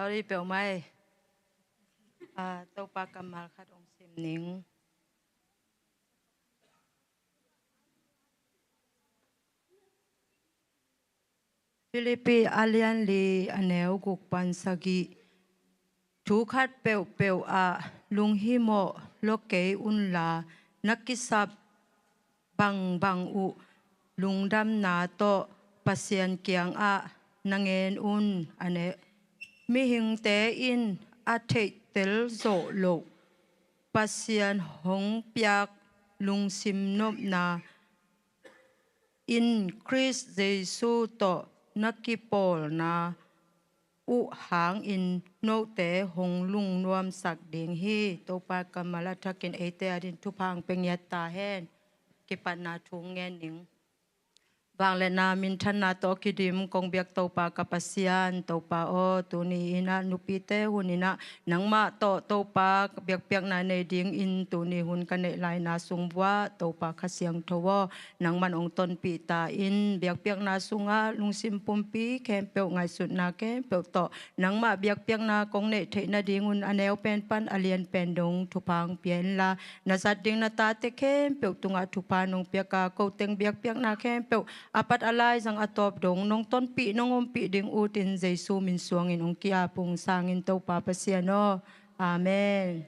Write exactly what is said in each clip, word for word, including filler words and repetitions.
Sorry peuhmah ei. Ah, Topa kammal khat hong sim ning. Filipi a lian li a neu guk pan sagih. Thu khat peuhpeuh ah lunghimawh lua kei unla, na kisap bangbang uh lungdamna tawh Pasian kiangah na ngen un. A neu, mihingte in a theihtel zawh loh Pasian hong piak lungsim nopna in Khrist Jesu tawh na kipawlna uh hangin note hong lungnuamsak ding hi. Topa kammal a thakin eite adingin thupha hong pia ngiat ta hen. Kipatna thu ngen ning. Vangliatna minthanna tawh kidim kong biak Topa ka Pasian, Topa aw, tuni in ah nupite hun in ah nangmah tawh Topa biakpiakna nei dingin tuni hun ka neih laina sung uah Topa Kha Siangtho aw, nangman hong tonpih ta in, biakpiakna sungah lungsim pumpi khempeuh, ngaihsutna khempeuh tawh nangmah biakpiakna kong neih theih nadingun a neu pen pan a lian pen dong thupha hong pia inla, na zat ding na tate khempeuh tungah thupha nong piak a, ko teng biakpiakna khempeuh a pat a lai zang a tawp dong nong tonpih nong ompih ding utin Jesu min suangin hong ki-ap ung. Sangin Topa Pasian aw. Amen.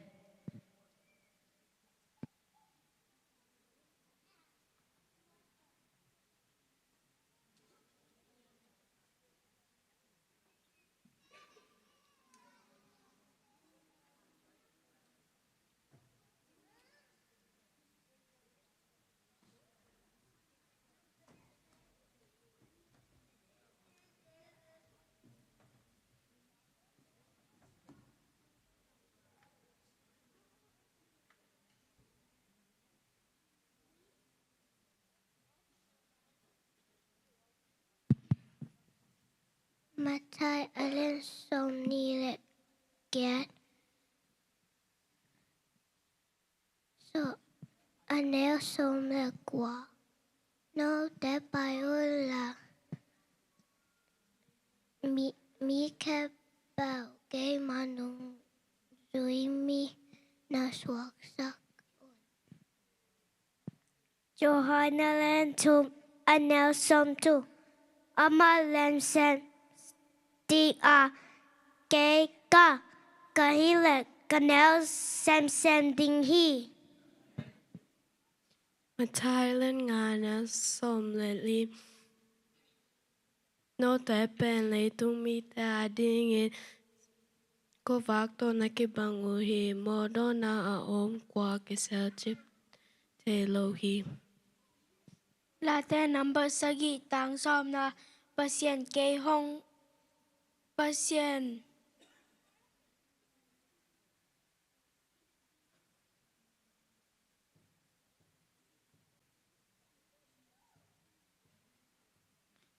Matthai a lian sawmnih le giat, a neu sawm le kua. Note pai unla, mi, mi khempeuh keima nungzui mi na suaksak un. Johan a lian thum, a neu sawmthum. Amah lemsem ding a, kei ka, ka hih leh ka neu semsem ding hi. Matthai a lian nga, a neu sawm le li. Note pen leitung mite adingin khuavak tawh na kibang uh hi. Mawhdawnna a om khua kiselcip thei lo hi. Late nambat sagih, tang sawmna. Pasian kei hong, Pasian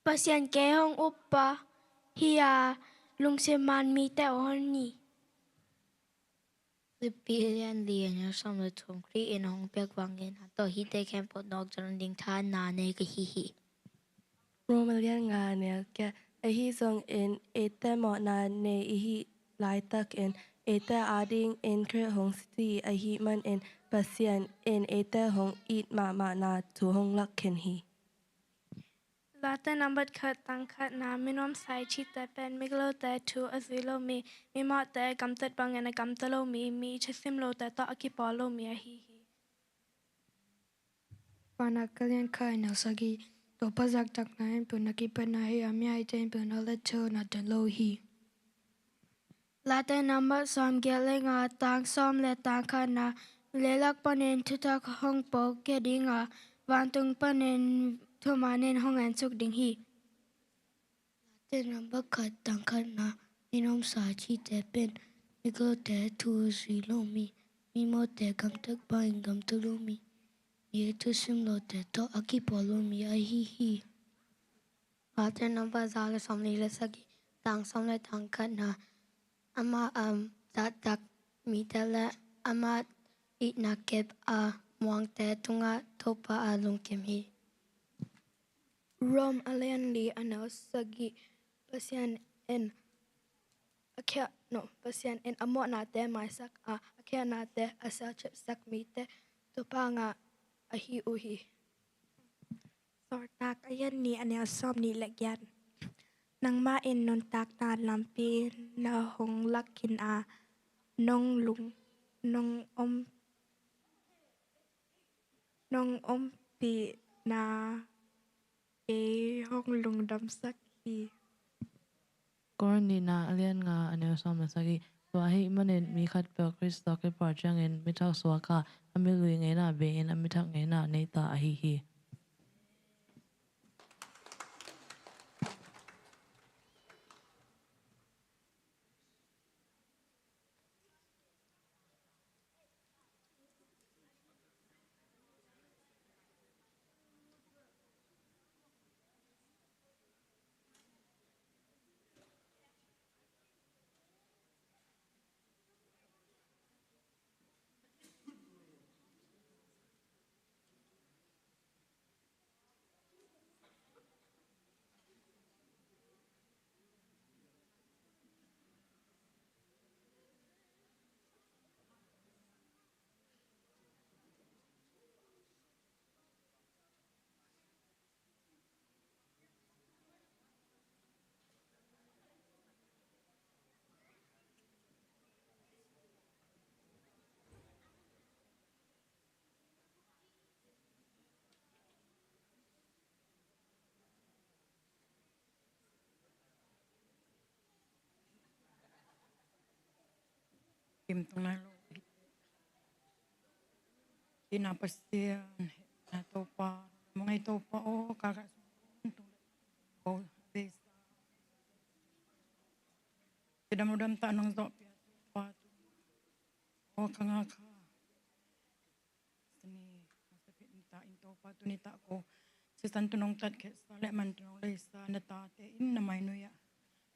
Pasian kei hong up pa hi a, lungsim man mite aw hong hi. Filipi a lian li, a neu sawm le thum. Khrih in hong piak vangliatna tawh hihte khempeuh nawk zawh nading thahatna nei ka hi hi. Rom a lian nga, a neu giat. Ahi zongin eite mawhna nei i hih laitakin eite adingin Khrih hong si ahih manin Pasian in eite hong it mahmahna thu hong lak khin hi. Late nambat khat, tang khatna. Min omsa i cihte pen migilote thu a zui lo mi, mimawhte gamtat bangin a gamta lo mi, mi i thusim lote tawh a kipawl lo mi ahi hi. Johan a lian khat, a neu sagih. Topa zaktakna in peuh na kipatna hi a, mi a eite in peuh na let thei uh na tel lo hi. Late nambat sawmgiat le nga, tang sawm le tang khatna. Leilak panin thuthak hong pawlkhia ding a, vantung panin thuman in hong ensuk ding hi. Late nambat khat, tang khatna. Min omsa i cihte pen migilote thu a zui lo mi, mimawhte gamtat bangin gamta lo mi, mi i thusim lote tawh a kipawl lo mi ahi hi. Late nambat za le sawmli le sagih, tang sawm le tang khatna. Amah a zattak mite le amah itna kep a muangte tungah Topa a lungkim hi. Rom a lian li, a neu sagih. Pasian in a khiah, no, Pasian in a mawhnate maisak a, a khiahnate a selchepsak mite Topa ngah ahi uh hi. Sawltak a lian nih, a neu sawmnih le giat. Nangmah in nuntakna lampi na hong lak khin a, nong lung, nong om, nong ompihna kei hong lungdamsak hi. Korin nihna a lian nga, a neu sawm le sagih. Tua ahih manin mi khatpeuh Khrist tawh kipar ciangin mi thak suak a, a mi lui ngeina bei-in a mi thak ngeina nei ta ahi hi. Kim tung nai lo. Ina Pasian, na Topa, mong ai Topa, o, ka ka sung tung ko beisa. Sidam udam ta nong zo pia Topa tu. O, ka nga ka. Sani, masa pit nita in Topa tu nita ko. Sisan tu nong tat khe sa le man tu nong lei sa na tate in na mai nuya.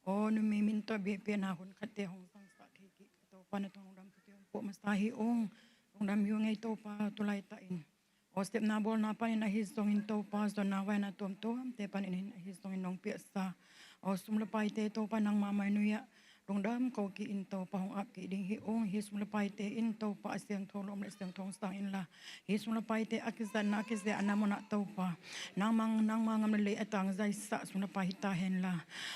O, nu mi min to bi pia na hun khat te hong sang sa thei ki ka Topa na tong lungdam tu ti hong po masa hi ung. Lungdam hi ung ei Topa tu lai ta in. O, step na bol na pan in a hi zong in Topa zon na vai na tuam tuam te pan in a hi zong in nong pia sa. O, sum le pai te Topa nang ma mai nuya. Lungdam ko ki in Topa hong ap ki ding hi ung, hi sum le paite in Topa a siangtho lom le siangtho sang in la. Hi sum le paite a kizatna a kizia a na mona Topa. Nangmang, nangmang ngam le lei a tang zaisa sum le pai hi ta hen la.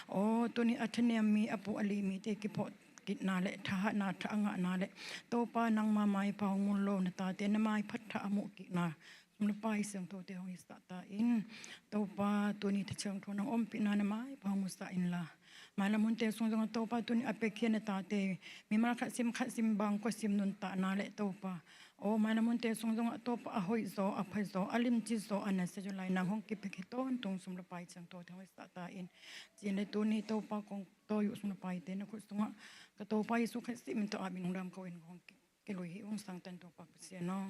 O, tuni a thanem mi a pu a li mite kipho kitna le thahatna tha a ngahna le. Topa nangma mai pa hong mun lo na tate na mai phat tha a muh kitna. Sum le pai siangthote hong hisa ta in. Topa tuni tha siangtho nang ompihna na mai pa hong musa in la. Mailam hunte sung zong a Topa tuni a pekhian na tate. Mimal khat sim khat sim bang kua sim nun ta na le Topa. O mailam hunte sung zong a Topa a hoih zaw, a phai zaw, a limci zaw, a na se zaw lai nang hong kipek hi tawntung sum le pai siangthote hong hisa ta in. Cin le tuni Topa kong tawi uh sum le paite na khut sungah. Ka Topa Jesu Khazih min tawh a min hong dam ko in hong ki, kilui hi ung sangtan Topa Pasian aw.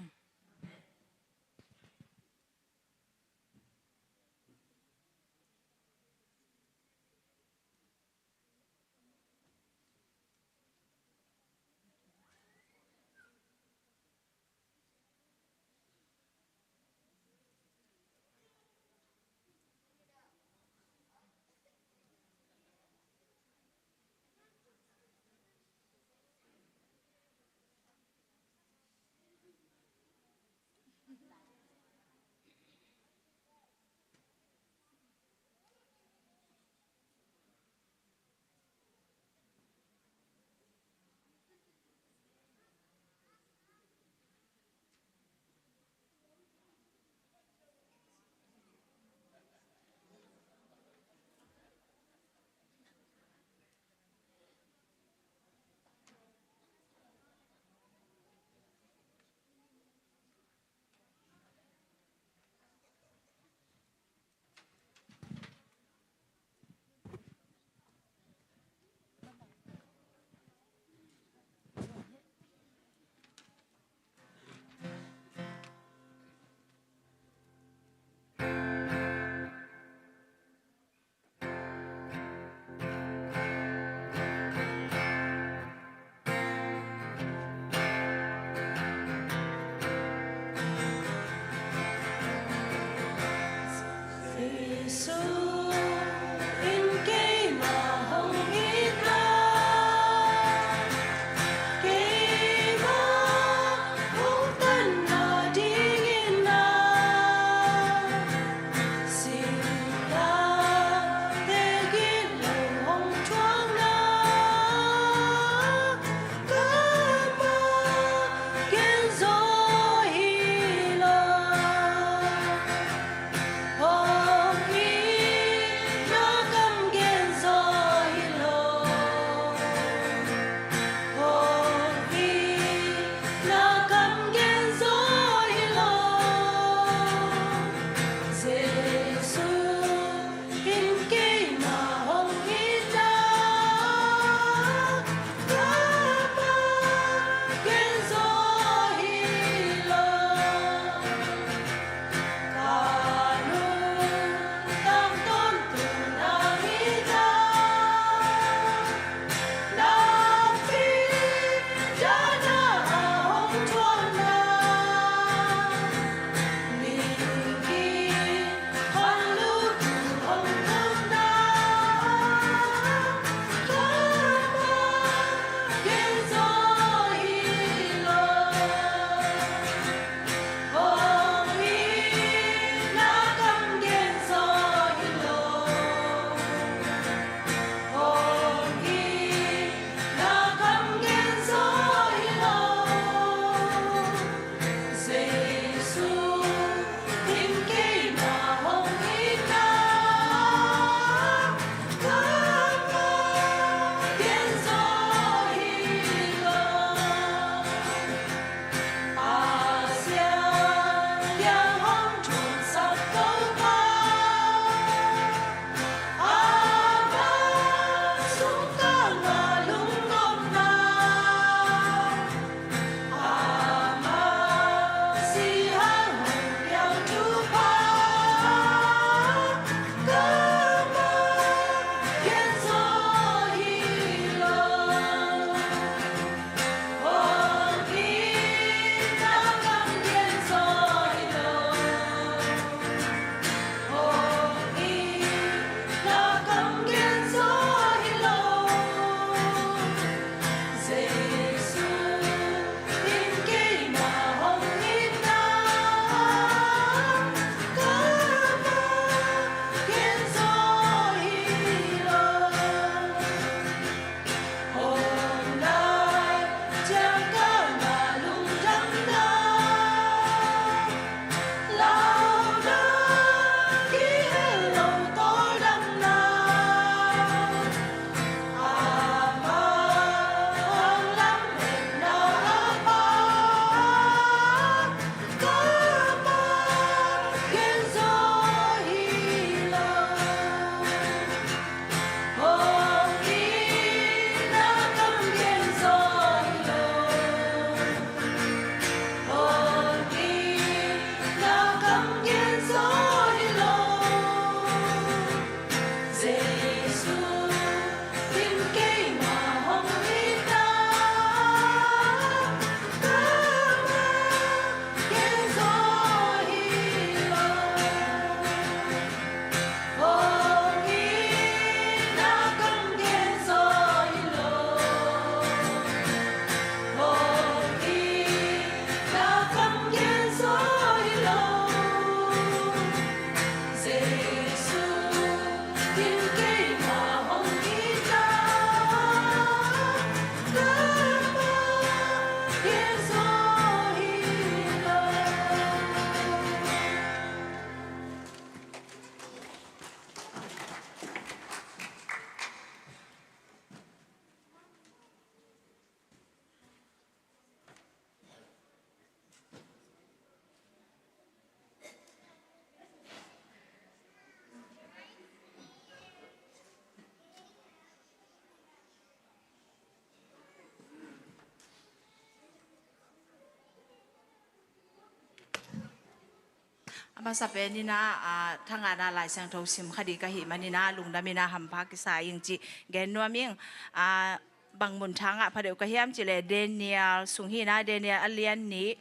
Masa pen in ah, ah, thangahna Lai Siangtho sim kha ding ka hih manin ah, lungdam in ah hampha kisa ing cih gen nuam ing. Ah, bang mun thangah pha deuh ka hiam cih leh Daniel sung hi in ah, Daniel a lian nih,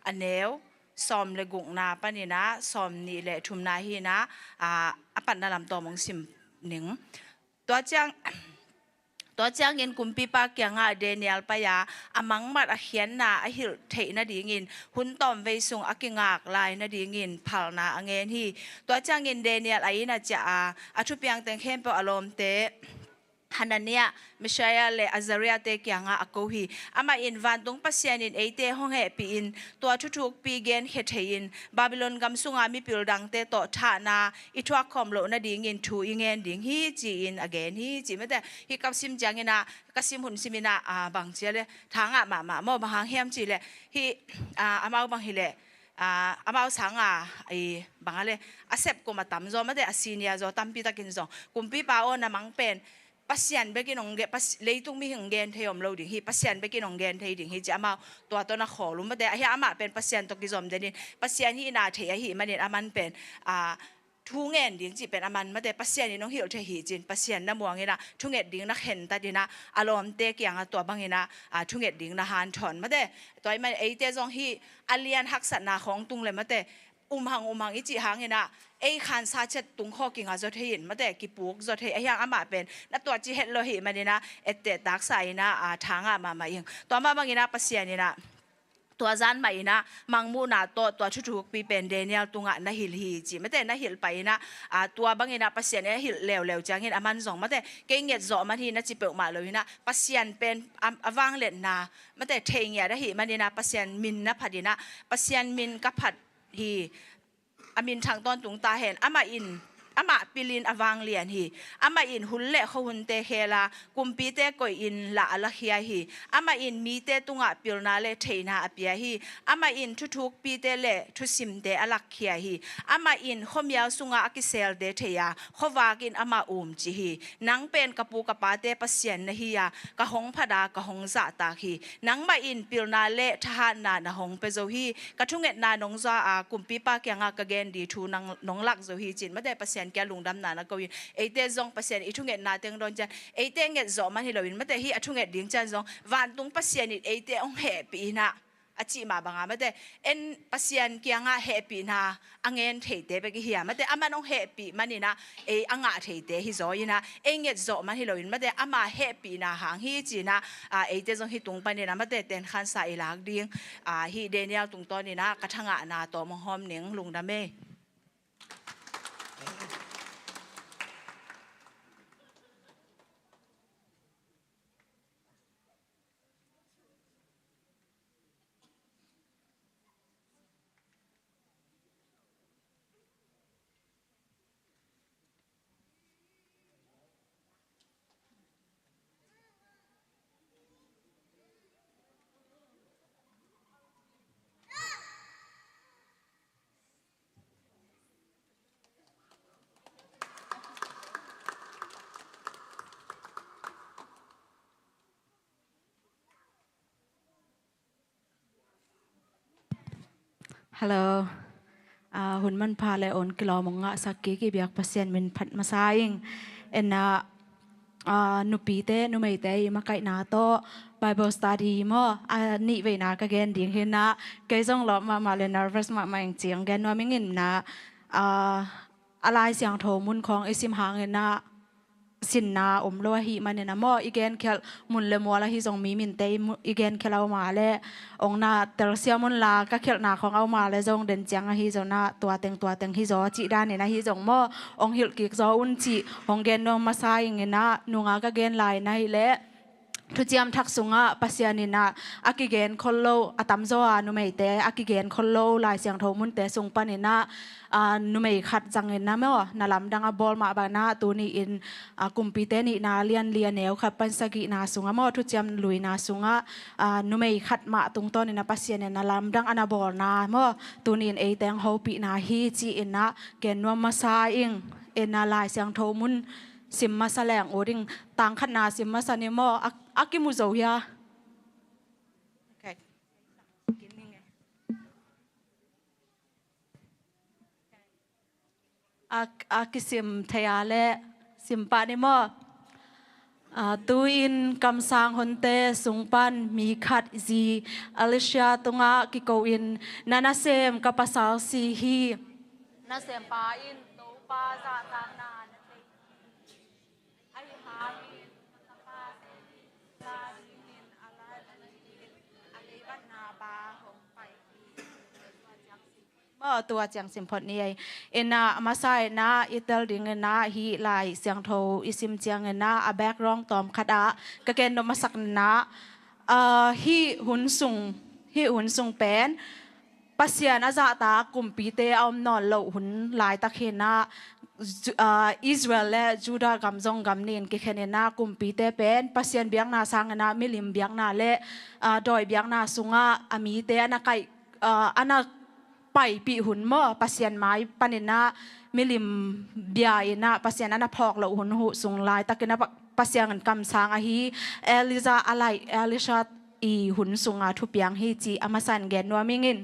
a neu sawm le gukna panin ah sawm nih le thumna hi in ah, ah, a patna lam tawm hong sim ning. Tua ciang, tua ciangin kumpipa kiangah Daniel pai-a, a mangmat a khiatna a hilh theih nadingin hun tawmvei sung a kingak lai nadingin phalna a ngen hi. Tua ciangin Daniel a inn ah ciah a, a thupiang teng khempeuh a lawmte Hananiah, Mishael le Azariah-te kiangah a ko hi. Amah in, "Vantung Pasian in eite hong hehpih in, tua thuthukpi genkhia thei-in Babylon gam sunga mipil dangte tawh thahna i thuak khawm loh nadingin thu i ngen ding hi," ci-in a gen hi, ci mate. Hih ka sim ciangin ah, ka sim hun sim in ah, ah, bang ci a leh, thangah mahmah maw, bang hang hiam cih leh, hih, ah, amau bang hi leh, ah, amau sanga i bang a leh, a sep kum a tam zaw mate, a senior zaw tampi takin zong, "Kumpipa aw, na mang pen Pasian bekin hong gen, Pas-, leitung mihing gen thei om lo ding hi, Pasian bekin hong gen thei ding hi," ci amau tua tawh na khawl uh mate. Ahi a, amah pen Pasian tawh kizom den in, Pasian hihna thei ahih manin aman pen, ah, thu ngen ding cih pen aman mate, Pasian in hong hilh thei hi ci-in, Pasian na muang in ah, thunget ding na khentat in ah, a lawmte kiangah tua bangin ah, ah, thunget ding na hanthawn mate. Tua ahih manin eite zong hih a lian haksatna khawng tung leh mate, um hang, um hang i cih hangin ah, ei khansa ciat tung khawng kinga zaw thei in mate, kipuk zaw thei. Ahi hang amah pen na tua ci het lo ahih manin ah, etteh taksa in ah, ah, thangah mahmah ing. Tua mah bangin ah Pasian in ah, tua zan mah in ah mangmuhna tawh tua thuthukpi pen Daniel tungah na hilh hi, ci mate, na hilh pah in ah, ah, tua bangin ah Pasian in a hilh leuleu ciangin aman zong mate, "Kei nget zawh man hi," na ci peuhmah lo in ah, Pasian pen a, a vangliatna mate, thei ngiat ahih manin ah Pasian min na phat in ah, "Pasian min ka phat hi, a minthang tawntung ta hen. Amah in, amah pilin a vanglian hi. Amah in hun le khuahunte khel a, kumpite koihin lah a lakhia hi. Amah in mite tungah pilna le theihna a pia hi. Amah in thuthukpite le thusimte a lakkhia hi. Amah in khuamial sunga a kiselte thei a, khuavak in amah umcih hi. Nang pen ka pu ka pate Pasian na hi a, ka hong phat a, ka hong zahtak hi. Nangmah in pilna le thahatna na hong pia zo hi. Ka thungetna nong za a, kumpipa kiangah ka gen ding thu nang, nong lak zo hi," ci-in mate, Pasian kiang lungdamna na ko in. Eite zong Pasian i thungetna teng dawn ciang, eite nget zawh man hi lo in mate, hih a thunget ding ciang zong, vantung Pasian in eite hong hehpih in ah, a cih mah banga mate, en Pasian kiangah hehpihna a ngen theite bek i hi a mate, aman hong hehpih manin ah, ei a ngah theite hi zaw in ah, ei nget zawh man hi lo in mate, ama hehpihna hang hi ci-in ah, ah, eite zong hih tung panin ah mate, tenkhansa i lak ding, ah, hih Daniel tungtawnin ah ka thangahna tawm hong hawm ning. Lungdam ei. Hello. Ah, hun manpha le hun kilawm hong ngahsak kik i biak Pasian min phat masa ing. En ah, ah, nupite, numeite i makaihna tawh Bible study maw, a nih veina ka gen ding hi in ah, kei zong lawp mahmah le nervous mahmah ing, ci-in gen nuam ing. En ah, ah, a Lai Siangtho mun khawng i sim hangin ah sinna om lo ahih manin ah maw, i genkhialh mun le mual ahi zong, mi minte i mu-, i genkhialh a om a leh, hong na telsiam un la, ka khialhna khawng a om a leh zong, den ciang ahi zong ah, tua teng, tua teng hi zaw cih danin ahi zong maw, hong hilh kik zaw un cih hong gen nuam masa ing. En ah, nunga ka gen lai-in ahih leh, Thuciam Thak sungah Pasian in ah a kigen khol lo, a tamzaw a numeite a kigen khol lo Lai Siangtho munte sung panin ah, ah, numei khat zangin ah maw, na lamdang a bawl mah bangin ah, tuni-in, ah, Kumpite Nihna lian li, a neu khat pan sagihna sungah maw, Thuciam Luina sungah, ah, numei khat mah tungtawnin ah Pasian in na lamdang a na bawlna maw, tuni-in eite hong hopihna hi ci-in ah gen nuam masa ing. En ah, Lai Siangtho mun sim masa leng uh ding. Tang khatna sim masa ni maw, a, a kimu zo hia? Okay. Kin ning e. A, a kisim thei a leh sim pah ni maw? A, tu-in kamsang honte sung pan mi khat zi Elisha tungah kiko-in, "Na nasem ka pasal si hi. Nasempa in Topa zahtakna na thei hi. Ahi hangin na tapate in la dingin a la dingin a leibatna pa hong pai hi." Maw, tua ciang sim phot ni ei. Ina, a masa ina i tel ding ina, hih Lai Siangtho i sim ciang ina, a background tawm khat ah ka gen nop masak ina, ah, hih hun sung, hih hun sung pen Pasian a zahtak kumpite a om nawn loh hun laitak hi ina, Ju-, ah, Israel le Judah gam zong gam nih in kikhen ina, kumpite pen Pasian biakna sang ina, milim biakna le, ah, dawi biakna sungah a mite a na kaih, ah, a na paipih hun maw, Pasian mai pan ina milim bia ina Pasian a na phawk loh hun huh sung laitak ina Pa-, Pasian kamsang ahi Elijah a laih Elisha i hun sunga thupiang hi ci a masa in gen nuam ing in.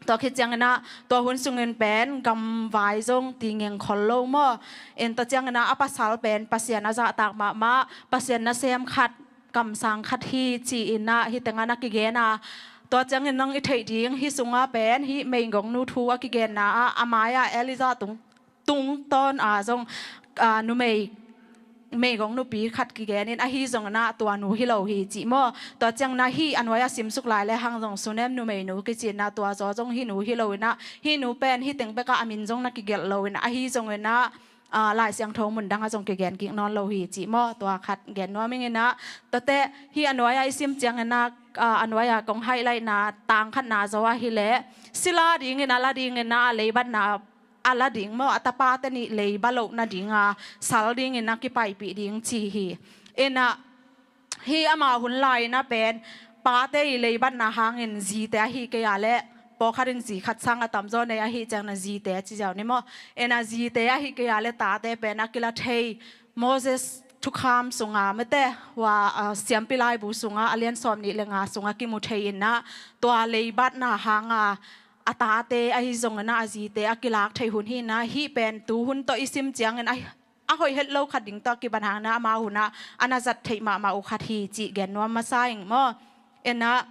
Tua khit ciang ina tua hun sungin pen gamvai zong tingeng khol lo maw. Ina tua ciang ina a pasal pen Pasian a zahtak mahmah, Pasian nasem khat, kamsang khat hi ci ina hih tengah na kigen a. Tua ciangin nang i theih ding, hih sungah pen hih meigongnu thu a kigenna ah, a mai-ah Elijah tung, tungtawn a zong, ah, numei, meigong nupi khat kigen in, ahi zong ina tua nu hi lo hi ci maw. Tua ciang ina hih a nuai-ah simsuk lai le hang zong Sunem numeinu kici ina tua zaw zong hih nu hi lo ina, hih nu pen hih teng bekah a min zong na kigelh lo ina, ahi zong ina, ah, Lai Siangtho mun dangah zong kigen kik nawn lo hi ci maw. Tua khat gen nuam ing ina. Tuate hih a nuai-ah i sim ciang ina, ah, a nuai-ah kong highlight na tang khatna zaw ahi leh, sila ding ina, la ding ina, a leibatna a la ding maw, a tapate nih leiba loh nadinga sal ding ina kipaipih ding ci hi. Ina, hih ama hun lai ina pen pate i leibatna hangin zite ahi kei a leh, pawlkhat in zi khat sang a tamzaw nei ahi ciang ina zite ci ziau ni maw. Ina zite ahi kei a leh tate pen a kila thei, Moses thukham sunga mate, hua, ah, Siampi Laibu sunga a lian sawm nih le nga sunga kimu thei ina tua leibatna hanga a tate ahi zong ina a zite a kilak thei hun hi ina, hih pen tu hun tawh i sim ciang ina a hoih het lo khat ding tawh kipan hang ina ama hun ah a na zat theih mahmah uh khat hi cih gen nuam masa ing maw. Ina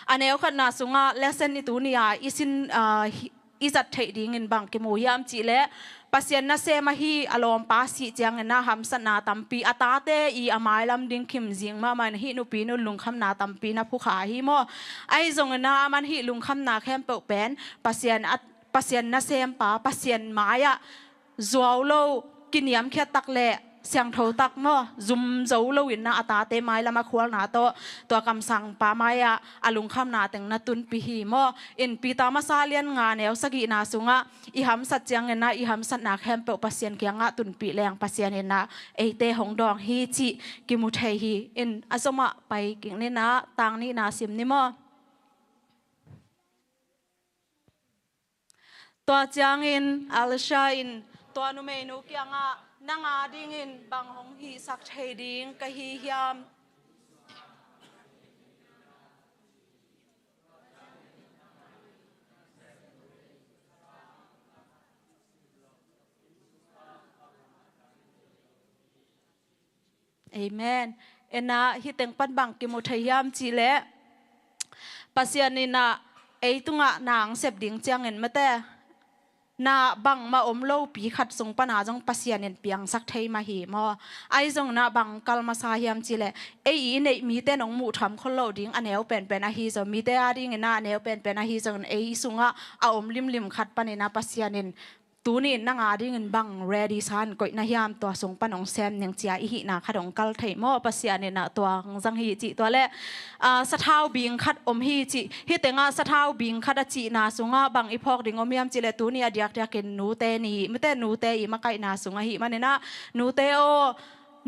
a neu khatna sungah lesson i tuni-a i sin, ah, hi, i zat theih dingin bang kimu hiam cih leh, Pasian nasem ahi a lawmpa sih ciang ina hamsatna tampi, a tate i a mailam ding khimzing mahmah ina hih nupi nu in lungkhamna tampi na phukha hi maw. Ahi zong ina aman hih lungkhamna khempeuh pen Pasian a, Pasian nasempa, Pasian mai-ah zuau lo, kiniamkhiat tak le siangtho tak maw, zum zo lo ina a tate mailam a khualna tawh tua kamsangpa mai-ah a lungkhamna teng na tunpih hi maw. Ina Peter masa lian nga neu sagihna sungah i hamsat ciang ina i hamsatna khempeuh Pasian kiangah tunpih leng Pasian ina eite hong dawng hi cih kimu thei hi. Ina a zomah pai kik ni ina, tang nihna sim ni maw. Tua ciangin Elisha in tua numeinu kiangah, "Nang a dingin bang hong hihsak thei ding ka hi hiam?" Amen. Ina hih teng pan bang kimu thei hiam cih leh, Pasian ina ei tungah na hong sep ding ciangin mate, na bangmah om lopi khat sung pana zong Pasian in piangsak thei mah hi maw. Ahi zong ina bang kal masa hiam cih leh, ei i neih mite in hong muhtham khol loh ding a neu penpen ahi zong, mite a ding ina a neu penpen ahi zong, ei sungah a om limlim khat pan ina Pasian in tuni in nang a dingin bang ready sa in koih na hiam, tua sung pan hong sem ning ci-a i hihna khat hong kal thei maw. Pasian ina tua hong zang hi cih. Tua leh, ah, sathau bing khat om hi cih. Hih tengah sathau bing khat a cihna sungah bang i phawk ding om hiam cih leh, tuni a diakdiakin nute ni, mite nute i makaihna sung ahih man ina, nute aw,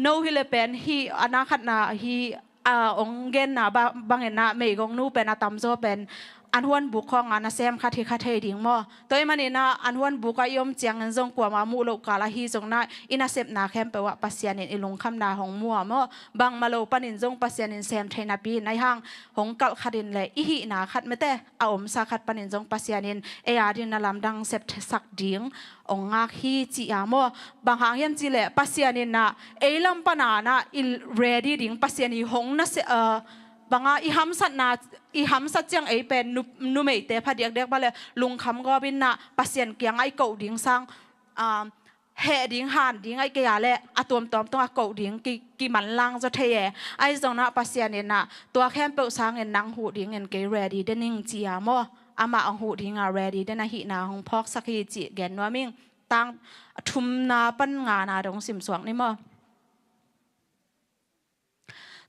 no hi leh pen hih a na khatna hih, ah, hong genna ba-, bang ina meigongnu pen a tamzaw pen an huanbuk khawngah nasem khat hi kha thei ding maw? Tua ahih manin ah an huanbuk ah i om ciangin zong kuamah muh loh kal ahi zongin ah i nasepna khempeuh ah Pasian in i lungkhamna hong mu a maw? Bangmah lo panin zong Pasian in sem thei napi in ahi hang hong kalh khat in le i hihna khat mete a omsa khat panin zong Pasian in ei a dingin na lamdang sepsak ding hong ngak hi ci a maw? Bang hang hiam cih leh Pasian in ah ei lam pan ah na i ready ding, Pasian i hong na se, ah, bang a i hamsatna, i hamsat ciang ei pen nu, numeite phadiakdiak bang le lungkham gawp in ah Pasian kiangah i koh ding sang, ah, heh ding, han ding ahih kei a le a tuamtuam tungah koh ding ki, kimanlang zaw thei e. Ahi zongin ah Pasian in ah tua khempeuh sangin nang huh dingin kei ready den ing ci a maw? Amah hong huh dingah ready den ahihna hong phawksak hi cih gen nuam ing. Tang thumna pan ngana dong simsuak ni maw?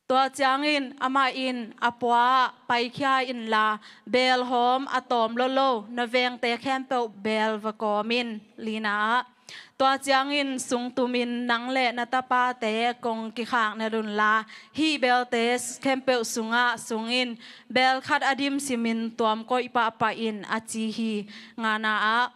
Tua ciangin amah in a pua ah paikhia inla, beelhawm a tawm lolo na vengte khempeuh beel va kawm in, lina ah. Tua ciangin sungtumin nang le na tapate kong kikhaknel unla, hih beelte khempeuh sungah sung in, beel khat a dim simin tuam koih pahpah in, a ci hi. Ngana ah,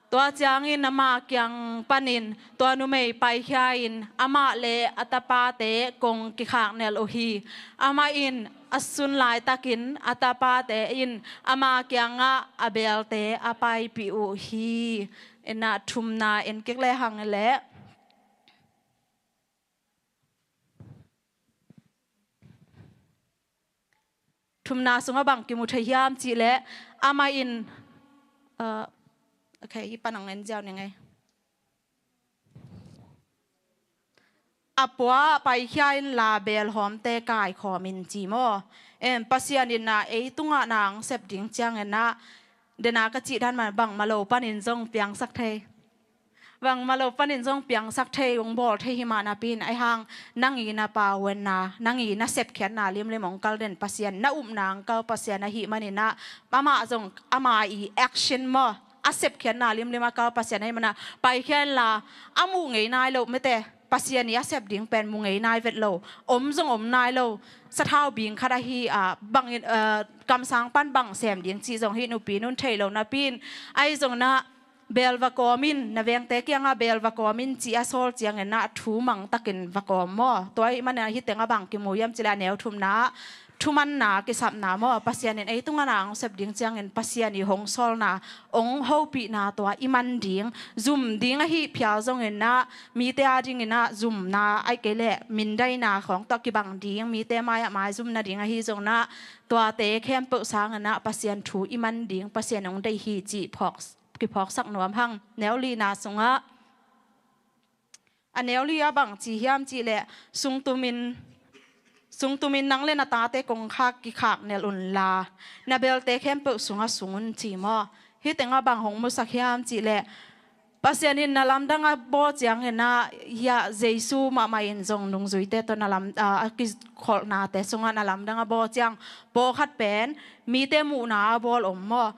tua ciangin ama kiang panin tua numei paikhia in amah le a tapate kong kikhaknel uh hi. Amah in a sun laitakin a tapate in ama kiangah a beelte a paipih uh hi. Ina thumna en kik lehang leh. Thumna sungah bang kimu thei hiam cih leh amah in, uh, okay, hih pan hong en ziau ning ei. A pua ah paikhia inla beelhawmte kaikhawm in ci maw? Em, Pasian in ah ei tungah na hong sep ding ciangin ah, dena ka cih dan mah bangmah lo panin zong piangsak thei. Bangmah lo panin zong piangsak thei, hong bawl thei hi mah napi in ahi hang nang i na pauanna, nang i na sepkhiatna limlim hong kal den Pasian, na upna hong kal Pasian ahih manin ah, amah zong ama i action maw, a sepkhiatna limlim a kal Pasian ahih manin ah, paikhia inla a muh ngei nai loh mete, Pasian i a sep ding pen mu ngei nai vet lo, om zong om nai lo, sathau bing khat ahi a, bangin, eh, kamsang pan bang sem ding cih zong hih nupi in thei lo napi in, ahi zongin ah beel va kawm in, na vengte kiangah beel va kawm in ci a sawl ciangin ah thu mangtakin va kawm maw? Tua ahih manin ah hih tengah bang kimu hiam cih leh a neu thumna ah thumanna, kisapna maw? Pasian in ei tungah na hong sep ding ciangin Pasian i hong sawlna, hong hopihna tua i man ding, zum ding ahi phial zongin ah, mite a dingin ah zumna ahih kei leh mindaina khawng tawh kibang ding, mite mai-ah maizum nading ahi zongin ah, tuate khempeuh sangin ah Pasian thu i man ding, Pasian hong deih hi cih phawk, kiphawksak nuam hang. Neu lina sungah, a neu li ah bang ci hiam cih leh, sungtumin, sungtumin nang le na tate kong khak kikhaknel unla, na beelte khempeuh sungah sung un ci maw? Hih tengah bang hong musak hiam cih leh, Pasian in na lamdang a bawl ciangin ah, hiah Jesu mahmah in zong nungzuite tawh na lam, ah, a kikholhnate sungah na lamdang a bawl ciang, pawlkhat pen mite muhna a bawl om maw?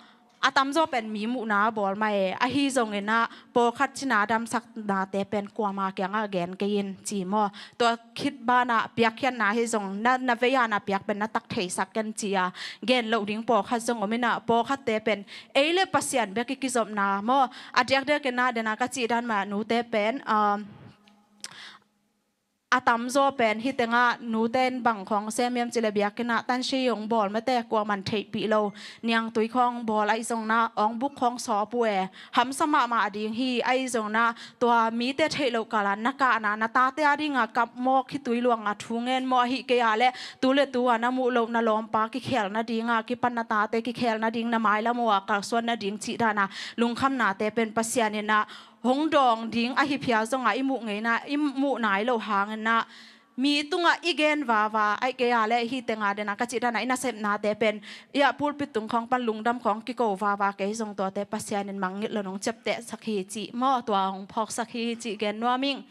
A tamzaw pen mi muhna a bawl mah e, ahi zongin ah pawlkhat cina damsaknate pen kuama kiangah gen kei in ci maw? Tua khit banah piakkhiatna hi zong na, na vei-a na piak pen na tak theisak ken ci-a gen loh ding pawlkhat zong om in ah, pawlkhatte pen ei le Pasian bek i kizopna maw? A diakdiakin ah dena ka cih dan mah nute pen, um, a tamzaw pen hih tengah nute in bang khawng sem hiam cih leh biakinn ah tansi hong bawl mete, kuaman theihpih lo, niangtui khawng bawl ahi zongin ah, awngbuk khawng sawp uh e, hamsa mahmah ding hi. Ahi zongin ah tua mite theih loh kal ah na kahna, na tate a dingah kap maw, khitui luangah thu ngen maw, ahih kei a leh tu le tu a na muh loh na lawmpa kikhel nadingah, kipan na tate kikhel nading, na mailam uh a kalsuan nading cih dan a lungkhamnate pen Pasian in ah hong dawng ding ahi phial zongah i muh ngeina, i muh nai loh hangin ah mi tungah i gen vava, ahih kei a leh hih tengah dena ka cih dan a i nasepnate pen, i ah pulpit tung khawng pan lungdam khawng kiko vava kei zong tuate Pasian in mangngilh lo in hong ciaptehsak hi cih maw, tua hong phawksak hi cih gen nuam ing.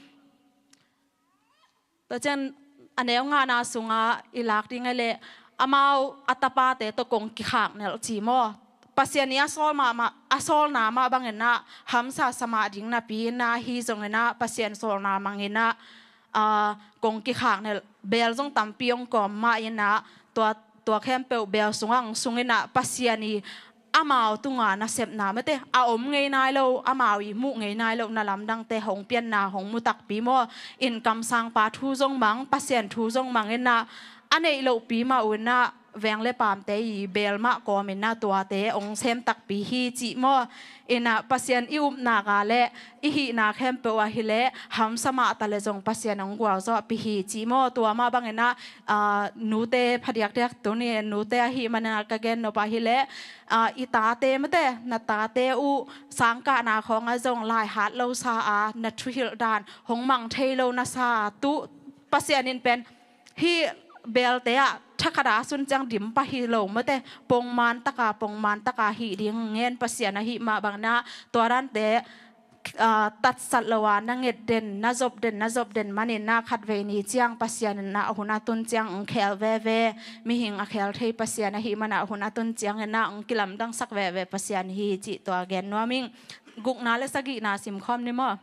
Tua ciang a neu ngana sungah i lak ding a leh, amau a tapate tawh kong kikhaknelh ci maw? Pasian i a sawl mahmah, a sawlna mah bangin ah hamsa sa mah ding napi in ah, ahi zongin ah Pasian sawlna mangin ah, aa, kong kikhaknelh, beel zong tampi hong kawm mah in ah, tua Tua khempeuh beel sungah hong sung in ah Pasian i amau tunga nasepna mate a om ngei nai lo, amau i muh ngei nai lo na lamdangte hong pianna hong mu takpi maw? In kamsangpa thu zong mang, Pasian thu zong mang in ah a neih lohpi mah un ah veng le paamte i beel mah kawm in ah tuate hong sem takpi hi cih maw? In ah Pasian i upna ka le i hihna khempeuh ah hi le hamsa mah ta le zong Pasian hong gualzawhpih hi cih maw? Tua mah bang in ah, aa, nute phadiakdiak tuni nute ahih man in ah ka gen nop ah hi le, aa, i tate mate, na tate uh sangkahna khawng ah zong laihat lo sa a, na thuhilh dan hong mang thei lo na sa a, tu Pasian in pen hih beelte ah thakhat a sun ciang dim pah hi lo mate, pongman taka, pongman taka hih ding ngen Pasian ahih mah bang in ah tua dante, aa, tatsat lo a na nget den, na zop den, na zop den man in ah khatvei ni ciang Pasian in ah a hun a tun ciang hong khel veve, mihing a khel thei Pasian ahih man ah a hun a tun ciang in ah hong kilamdangsak veve Pasian hi cih tua gen nuam ing. Gukna le sagihna simkhawm ni maw?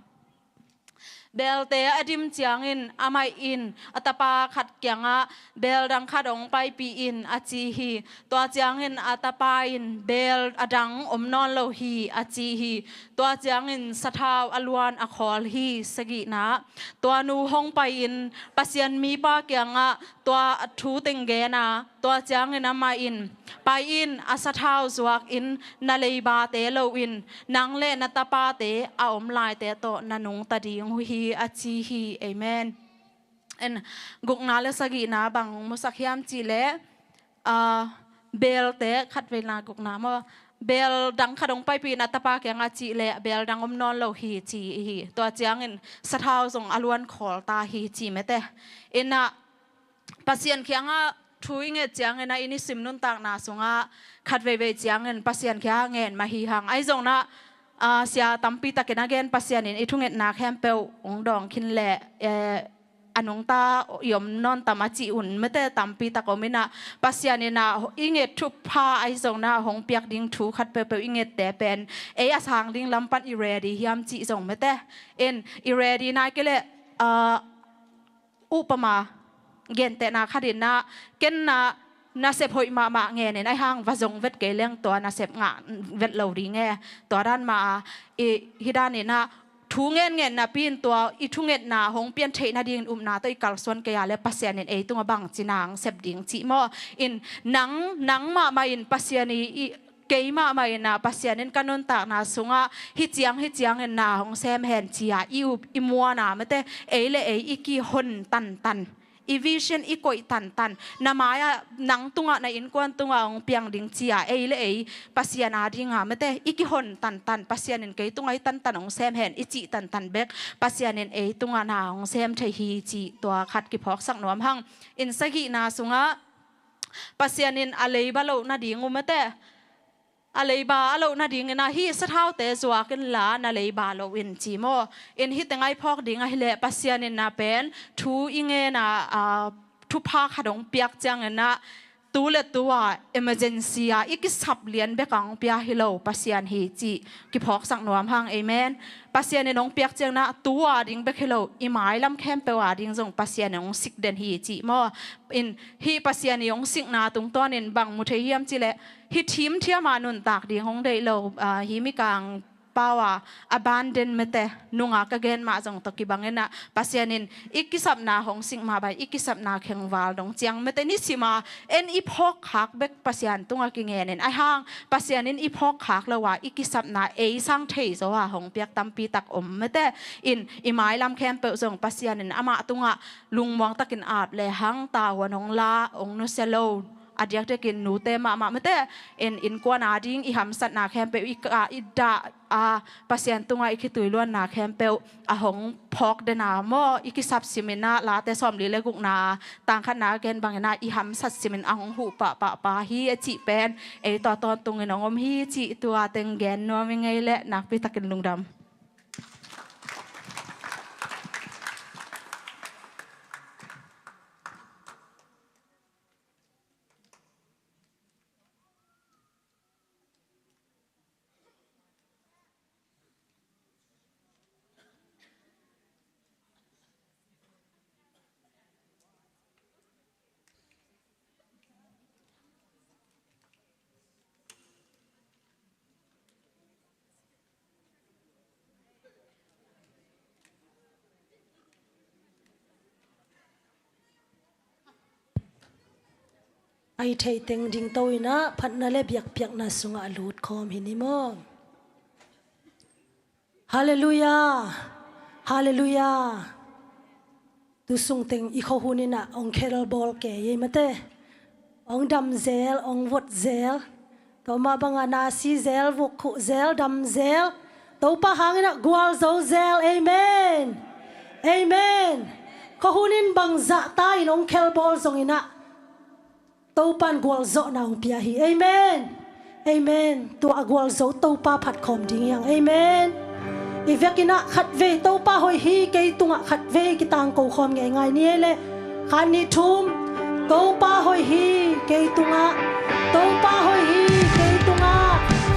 Beelte a dim ciangin amah in a tapa khat kiangah, "Beel dang khat hong paipih in," a ci hi. Tua ciangin a tapa in, "Beel a dang om nawn lo hi," a ci hi. Tua ciangin sathau a luan a khawl hi. Sagihna, tua nu hong pai-in Pasian mipa kiangah tua a thu teng gen a, tua ciangin amah in, "Pai in, a sathau zuak in, na leibate lo in, nang le na tapate a om laite tawh na nungta ding uh hi," a ci hi. Amen. En, gukna le sagihna bang musak hiam cih leh, aa, beelte khatveina gukna maw, beel dang khat hong paipih in a tapa kiangah cih leh beel dang om nawn lo hi ci hi. Tua ciangin sathau zong a luan khawl ta hi ci mate. In ah Pasian kiangah thu i nget ciangin ah i nisim nuntakna sungah khat veivei ciangin Pasian kiangah ngen mah hi hang. Ahi zongin ah, aa, sia tampi takin a gen Pasian in i thungetna khempeuh hong dawng khin leh, eh, a nungta i om nawn tam a cih hun mate tampi tak om in ah, Pasian in ah i nget thupha ahi zongin ah hong piak ding thu khat peuhpeuh i ngette pen ei a sang ding lam pan i ready hiam cih zong mate. In i ready nai kei leh, aa, upama gentehna khat in ah, ken na nasep hoih mahmah ngen in, ahi hang va zong vet kei leng tua nasep ngah vet lo ding e. Tua dan mah a, i, hih dan in ah thu ngen ngen napi in tua i thungetna hong pian theih nadingin upna tawh i kalsuan kei a leh Pasian in ei tungah bangci na hong sep ding cih maw? In nang, nang mahmah in Pasian i, i kei mahmah in ah Pasian in ka nuntakna sungah hih ciang, hih ciangin na hong sem hen ci-a i up i muan a mate, ei le ei i kihon tantan, i vision i koih tantan, na mai-ah nang tungah, na innkuan tungah hong piang ding ci-a ei le ei Pasian a dingah mate i kihon tantan, Pasian in kei tungah hih tantan hong sem hen i cih tantan bek Pasian in ei tungah na hong sem thei hi cih tua khat kiphawksak nuam hang. In sagihna sungah Pasian in a leiba loh nading uh mate, a leiba a loh nadingin ah hih sathaute zuak inla na leiba loh in ci maw? In hih teng a i phawk ding ahih leh Pasian in ah pen thu i ngen a, aa, thupha khat hong piak ciangin ah tu le tu-a emergency a i kisap lian bek a hong pia hi lo Pasian hi cih kiphawksak nuam hang. Amen. Pasian in hong piak ciangin ah tu-a ding bek hi lo, i mailam khempeuh a ding zong Pasian in hong sik den hi cih maw? In hih Pasian i hong sikna tungtawnin bang mu thei hiam cih leh, hih thimthiam a nuntak ding hong deih lo, aa, hih Mikang pau a abandon mate nunga ka gen mah zong tawh kibang in ah Pasian in i kisapna hong sik mah bang i kisapna khengval dong ciang mate nisim a en i phawk khak bek Pasian tungah kingen in, ahi hang Pasian in i phawk khak lo a i kisapna ei sang thei zaw a hong piak tampi tak om mate. In i mailam khempeuh zong Pasian in amah tungah lungmuang takin ap le hang, tavuan hong la, hong nusia lo, a diakdiakin nute mahmah mate, in innkuan a ding i hamsatna khempeuh i ka, i dah a, Pasian tungah i khitui luanna khempeuh a hong phawk den a maw, i kisap simin ah Late sawmli le gukna tang khatna a gen bangin ah i hamsat simin a hong huh pahpah pa hi a cih pen ei tawh tawntungin hong om hi cih tua teng gen nuam i ngei leh nakpi takin lungdam. Ai thei teng dingto in ah phatna le biakpiakna sungah a lut khawm hi ni maw? Halleluiah. Halleluiah. Tu sung teng i khuahun in ah hong khelbawl kei ei mate. Hong dam zel, hong vot zel. Tua mah bangah na si zel, vuk khuh zel, dam zel. Topa hangin ah gualzo zel. Amen. Amen. Khuahun in bangzah ta in hong khelbawl zongin ah Topa in gualzawhna hong pia hi. Amen. Amen. Tua a gualzo Topa phat khawm ding hi hang. Amen. I vekin ah khatvei Topa hoih hi kei tungah khatvei kitangko khawm ngeingai ni ei leh. Khat, nih, thum. Topa hoih hi kei tungah. Topa hoih hi kei tungah.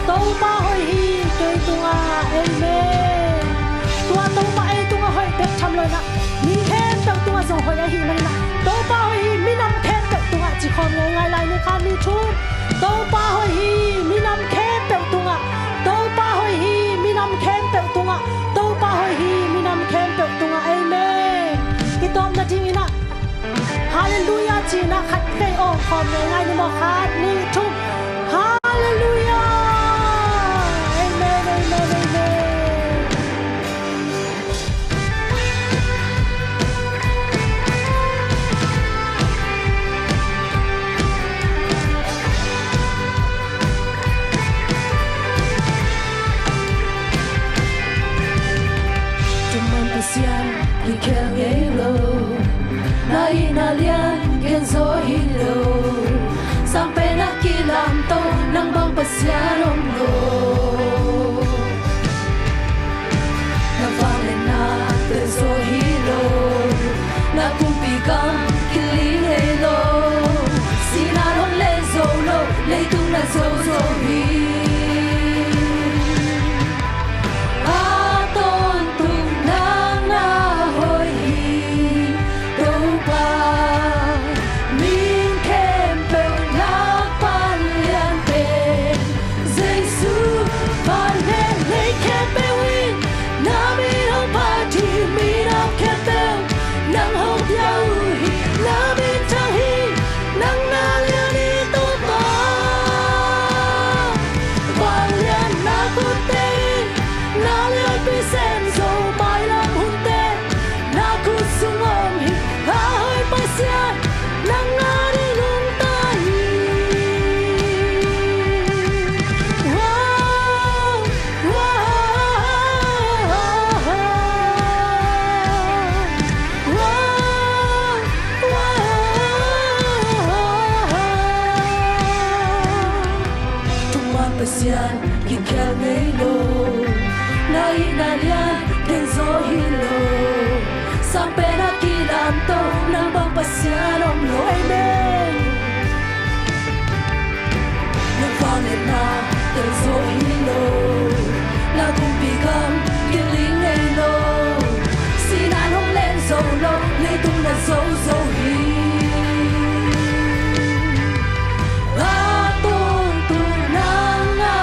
Topa hoih hi kei tungah. Amen. Tua Topa ei tungah hoih bek tham lo in ah mi khempeuh tungah zong hoih ahih manin ah Topa hoih hi minam khempeuh tungah ci khawm ngeingai lai ni. Khat, nih, thum. Topa hoih hi minam khempeuh tungah. Topa hoih hi minam khempeuh tungah. Topa hoih hi minam khempeuh tungah. Amen. I tawpna dingin ah Halleluiah ci-in ah khatvei awng khawm ngeingai ni maw? Khat, nih, thum. Halleluiah. Amen, amen, amen. Thuman Pasian kikhel ngei lo, na itna lian gen zaw hi lo. Sang pen a kilamto nang bang Pasian om lo. Na vangliatna tel zaw hi lo, na kumpi gam kiling ngei lo. Sihna hong len zo lo, leitung na zo zo hi. A tawntung nang na hoih hi Topa, mi khempeuh lak pan lian pen Jesu. Van le lei khempeuh in na min hong phat hi, minam khempeuh nang hong pia uh hi. Na min thang hi, nang na lian hi Topa. Vangliatna khutte in na lianpi sem zo, mailam hunte na khut sung om hi. A hoih Pasian, nang a ding nungta hi. Wow, wow, wow, wow. Thuman Pasian kikhel ngei lo, na itna lian gen zaw hi lo. Sang pen a kilamto nang bang Pasian om lo. Amen. Na vangliatna tel zaw hi lo, na kumpi gam kiling ngei lo. Sihna hong len zo lo, leitung na zo zo hi. A tawntung nang na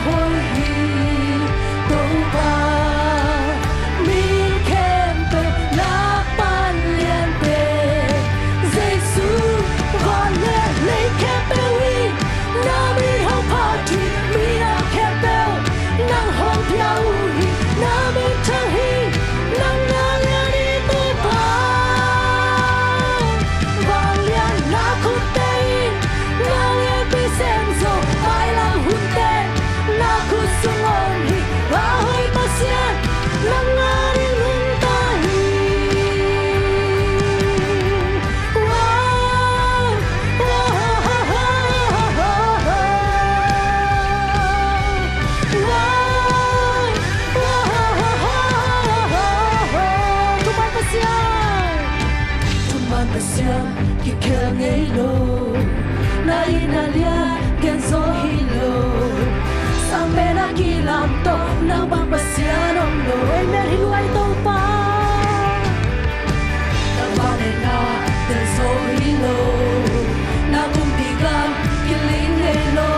hoih hi Topa, mi khempeuh lak pan lian pen Jesu. Van le lei khempeuh in na min hong phat hi, minam khempeuh nang hong pia uh hi. Na min thang hi, nang na lian hi Topa. Vangliatna khutte in na lianpi sem zo, mailam hunte na khut sung om hi. A hoih Pasian, nang a ding nungta hi. Wow, wow, wow, wow, wow. Thuman Pasian, thuman Pasian kikhel ngei lo, na itna lian gen zaw hi lo. Sang pen a kilamto nang bang Pasian om lo. Amen. Hi luai Topa. Na vangliatna tel zaw hi lo, na kumpi gam kiling ngei lo.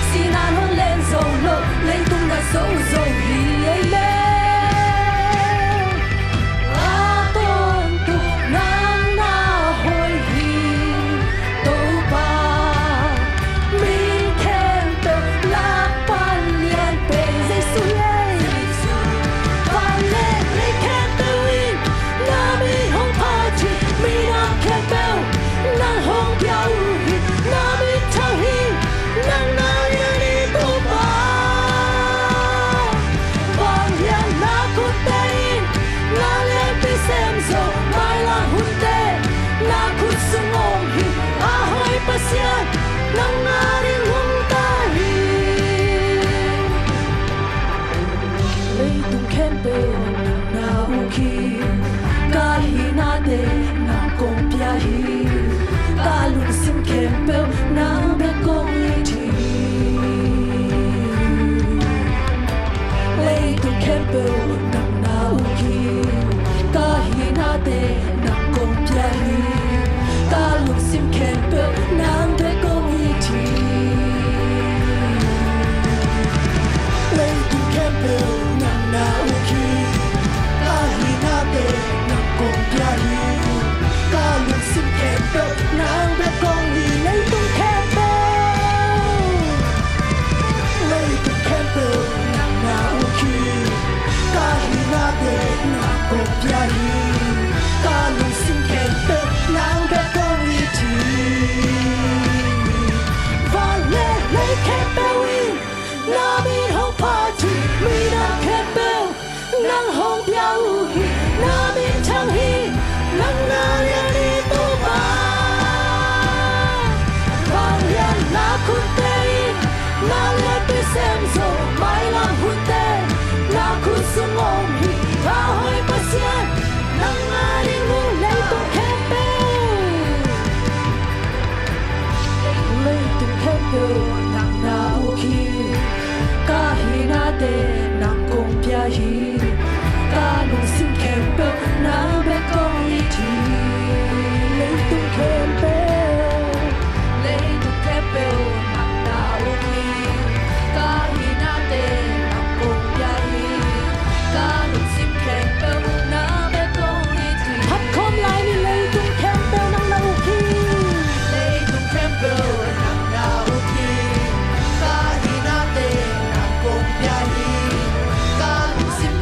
Sihna hong len zo lo, leitung na zo zo hi. Amen. A tawntung nang na hoih hi Topa, khempeuh nang bek kong it hi. Leitung khempeuh nang na uk hi. Ka hinate nang kong pia hi. Ka lungsim khempeuh nang bek kong it. Leitung khempeuh, leitung khempeuh nang na uk hi. Ka hinate nang kong pia hi. Ka lungsim khempeuh nang bek kong it hi. Van le lei khempeuh in na min hong phat hi. Minam khempeuh nang hong pia uh hi. Na min thang hi. Nang na lian hi, Topa. Vanglian na khutte in na lianpi sem zo. Mailam hunte na khut sung om hi. Thahoih Pasian, nang ading uh. Leitung khempeuh, leitung khempeuh nang na uk hi. Ka hinate nang kong pia hi. Ka lungsim khempeuh nang bek kong it hi. Leitung khempeuh, leitung khempeuh nang na uk hi. Ka hinate nang kong pia hi. Ka lungsim khempeuh nang bek kong it hi. Phat khawm lai ni. Leitung khempeuh nang na uk hi. Leitung khempeuh nang na uk hi. Ka hinate nang kong pia hi. Ka lungsim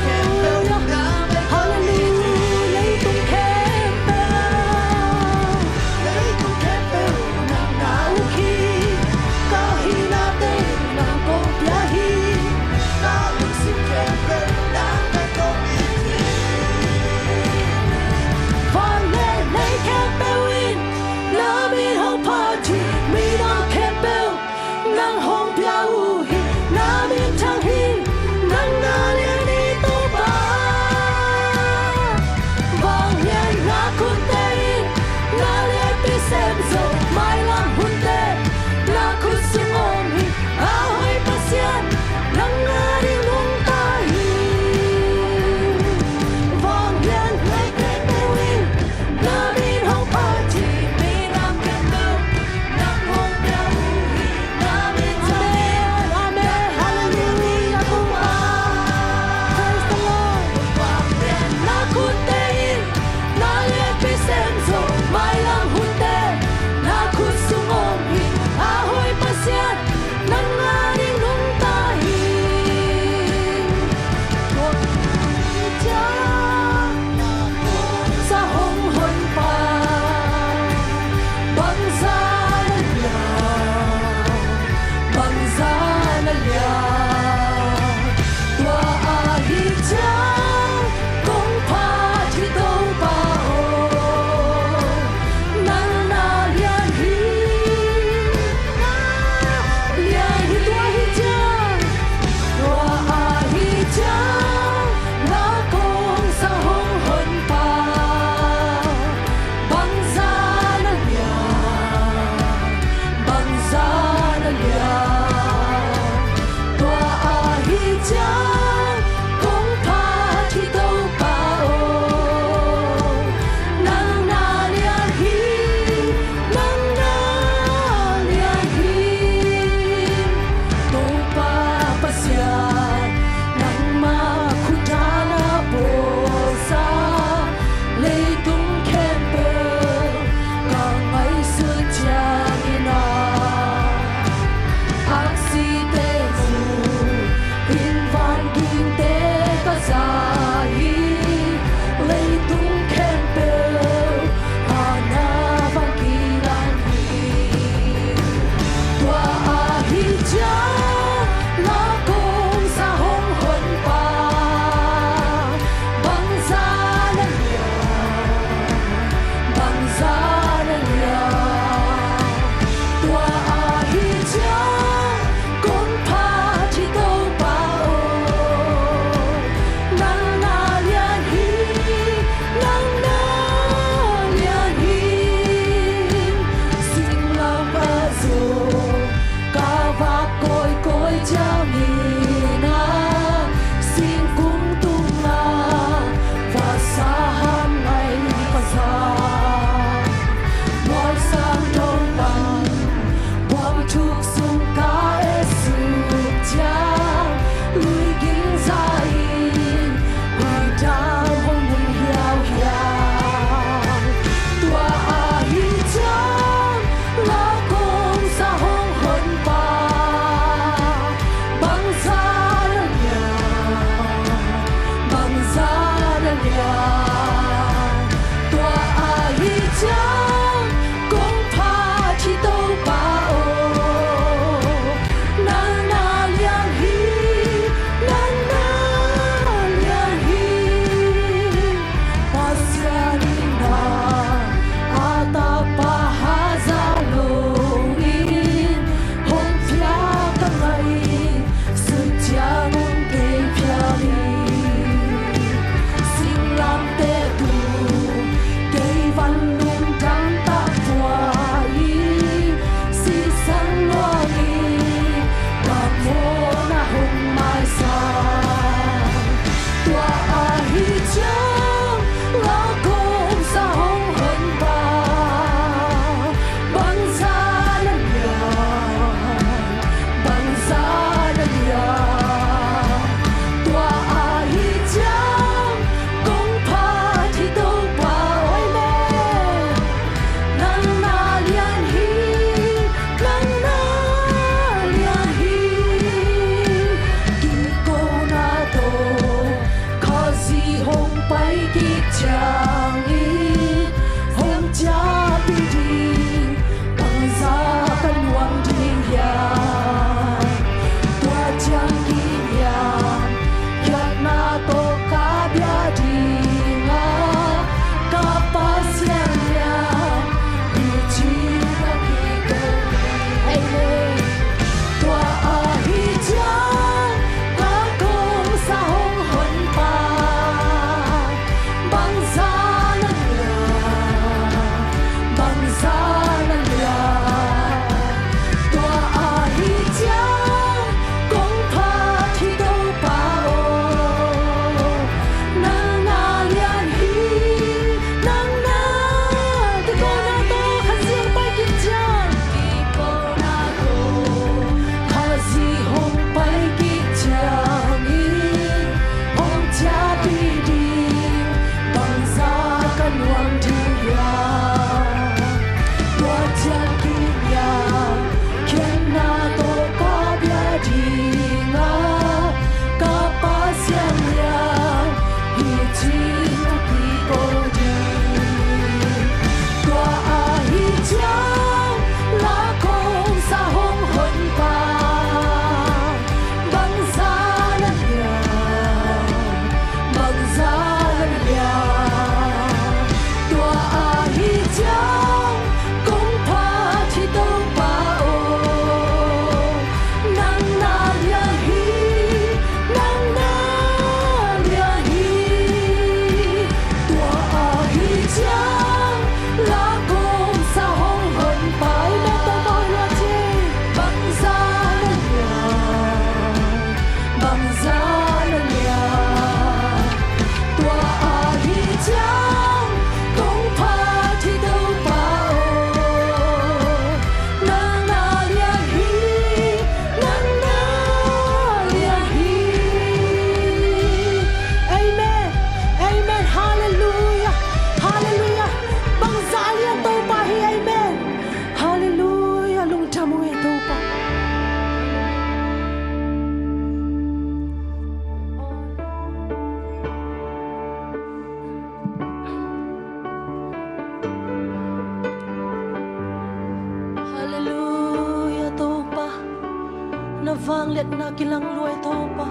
Vangliatna kilang luai Topa,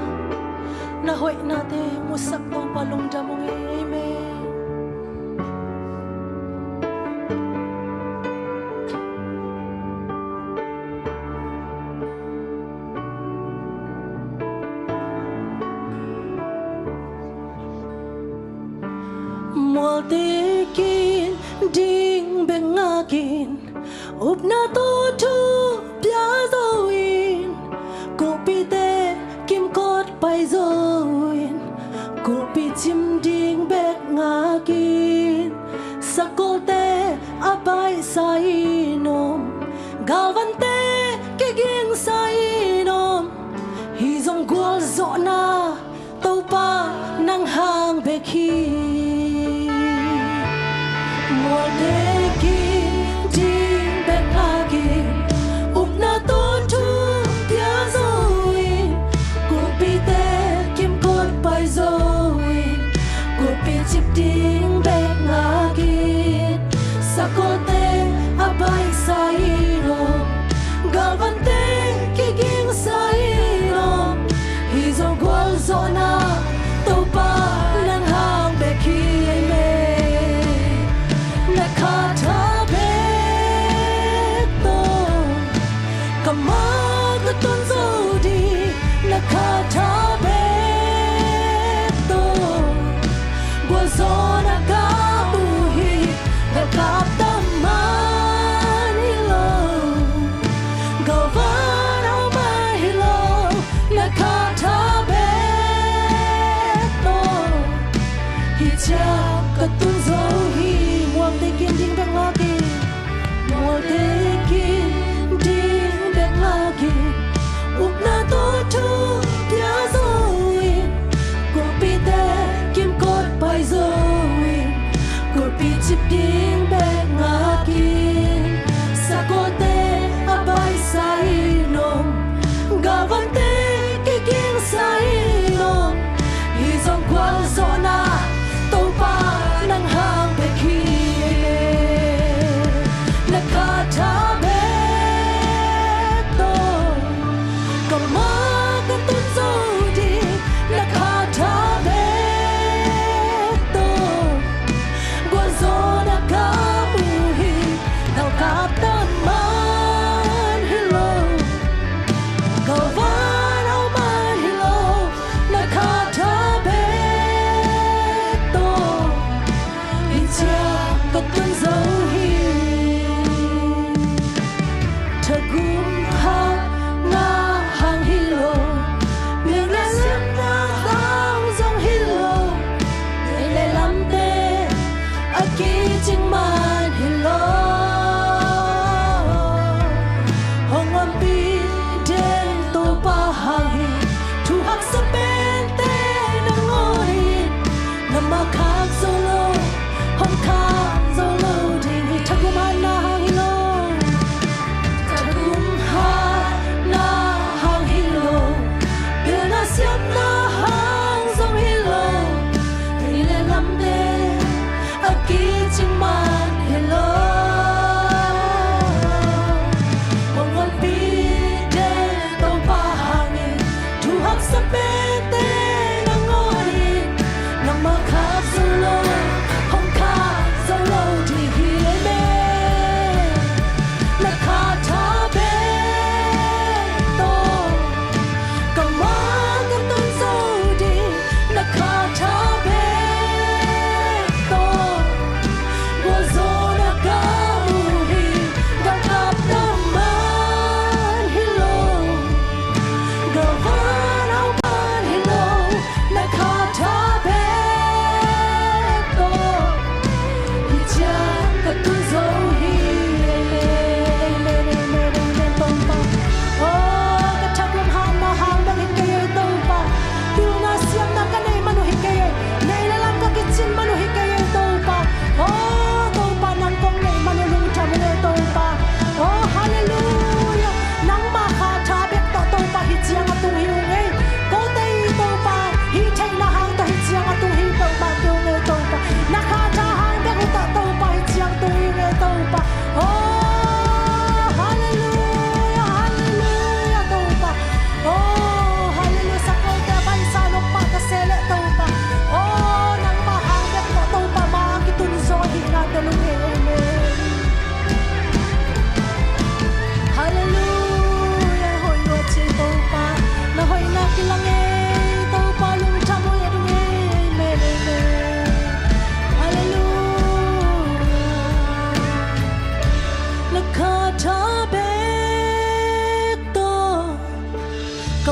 na hoihnate musak Topa lungdam ung e. Amen. Mualte kin ding bek ngakin, upna tawh thu pia zo in, kulhpite kimkot pai zo in, kulhpi cim ding bek ngakin, sakolte a baihsa in om, galvante kigingsa in om, hi zong gualzawhna Topa nang hang bek hi. Mualte kin ding bek ngakin, upna tawh thu pia zo in, kulhpite kimkot pai zo in, kulhpi cim ding bek ngakin, sakolte a baihsa in om,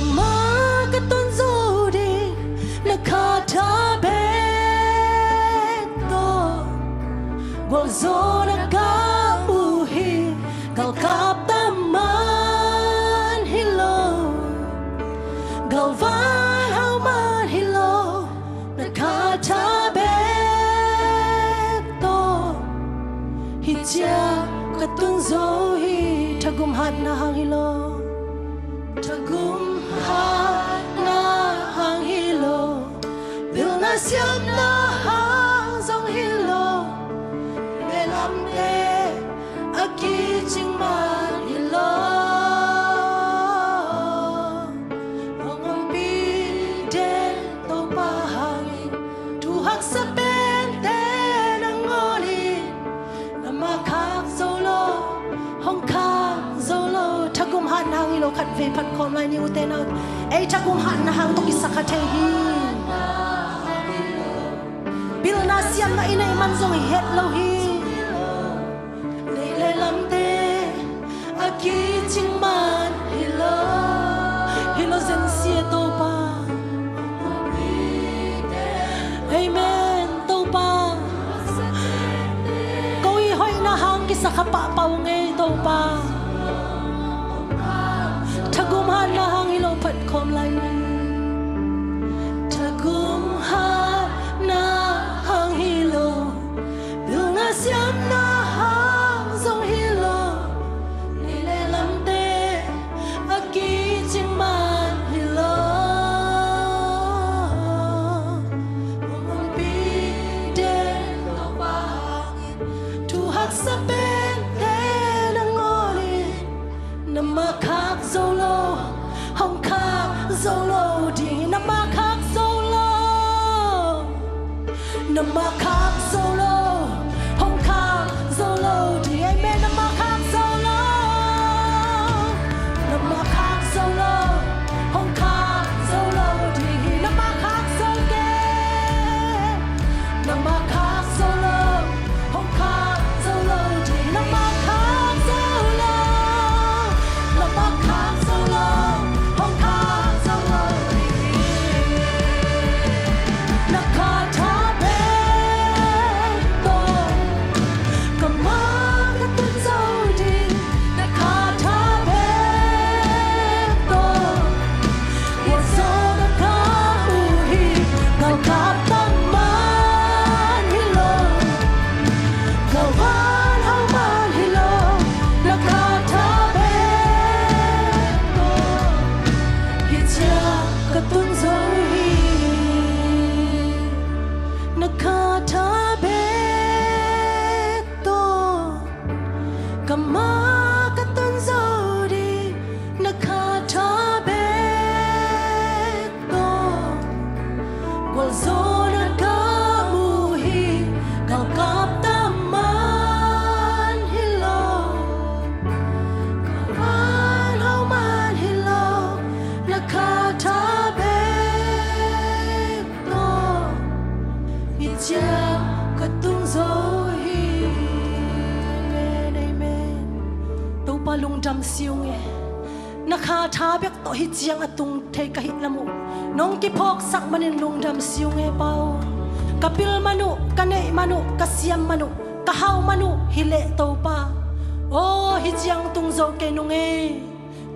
Nangmah ka tun zo ding, na kha tha bek tawh. Gualzawhna ka mu hi, galkap tam man hi lo, galvan hau man hi lo, na kha tha bek tawh. Hi ciang ka tun zo hi, thagum hatna hang hi lo. Thagum hatna hang hi lo, pilna siamna hang zong hi lo, veilamte a kicing man hi lo. Hong ompih den Topa hangin, thu haksa pente nangawn in, na mah khak zo lo, hong khak zo lo. Thagum hatna hang hi lo, khatvei phat khawm lai ni ute nau. Ei thagum hatna hang tawh kisakha thei hi. Pilna siamna i neih man zong hi het lo hi. Neih le lamte a kicing man hi lo, hi lo zen sia Topa. Amen Topa. Ko i hoihna hang kisakha pahpah ung ei Topa. Thagum hatna hang hi lo, phat khawm lai ni. Thagum hatna hang hi lo, pilna siamna hang zong hi lo, neih le lamte a kicing man hi lo. Hong ompih den Topa hangin, thu haksa pente nangawn in, na mah khak zo lo, hong khak zo lo ding, na mah khak zo lo. Na mah khak zo lo, hong khak zo lo ding. Amen. Na mah khak zo lo, na mah khak zo lo, hong khak zo lo ding. Na mah khak zo kei, na mah khak zo lo, hong khak zo lo ding. Na mah khak zo lo, na mah khak zo lo, hong khak zo lo ding. Na kha tha bek tawh, ka mah ka tun zo ding. Na kha tha bek tawh, gualzawhna ka mu hi, galkap tam man hi lo, galvan hau man hi lo, na kha tha bek tawh, hi ciang ka tun zo hi. Na kha tha bek tawh, ka mah ka tun zo ding, na kha tha bek tawh, gualzawhna ka mu hi, galkap tam man hi lo, galvan hau man hi lo, na kha tha bek tawh, hi ciang ka tun zo hi. Amen, amen. Topa lungdam si ung e. Na kha tha bek tawh hi ciang a tung thei ka hih lam uh nong kiphawksak manin lungdam si ung e Pa aw. Ka pil man uh, ka neih man uh, ka siam man uh, ka hau man uh hi leh Topa aw, hi ciang tung zo kei nung e.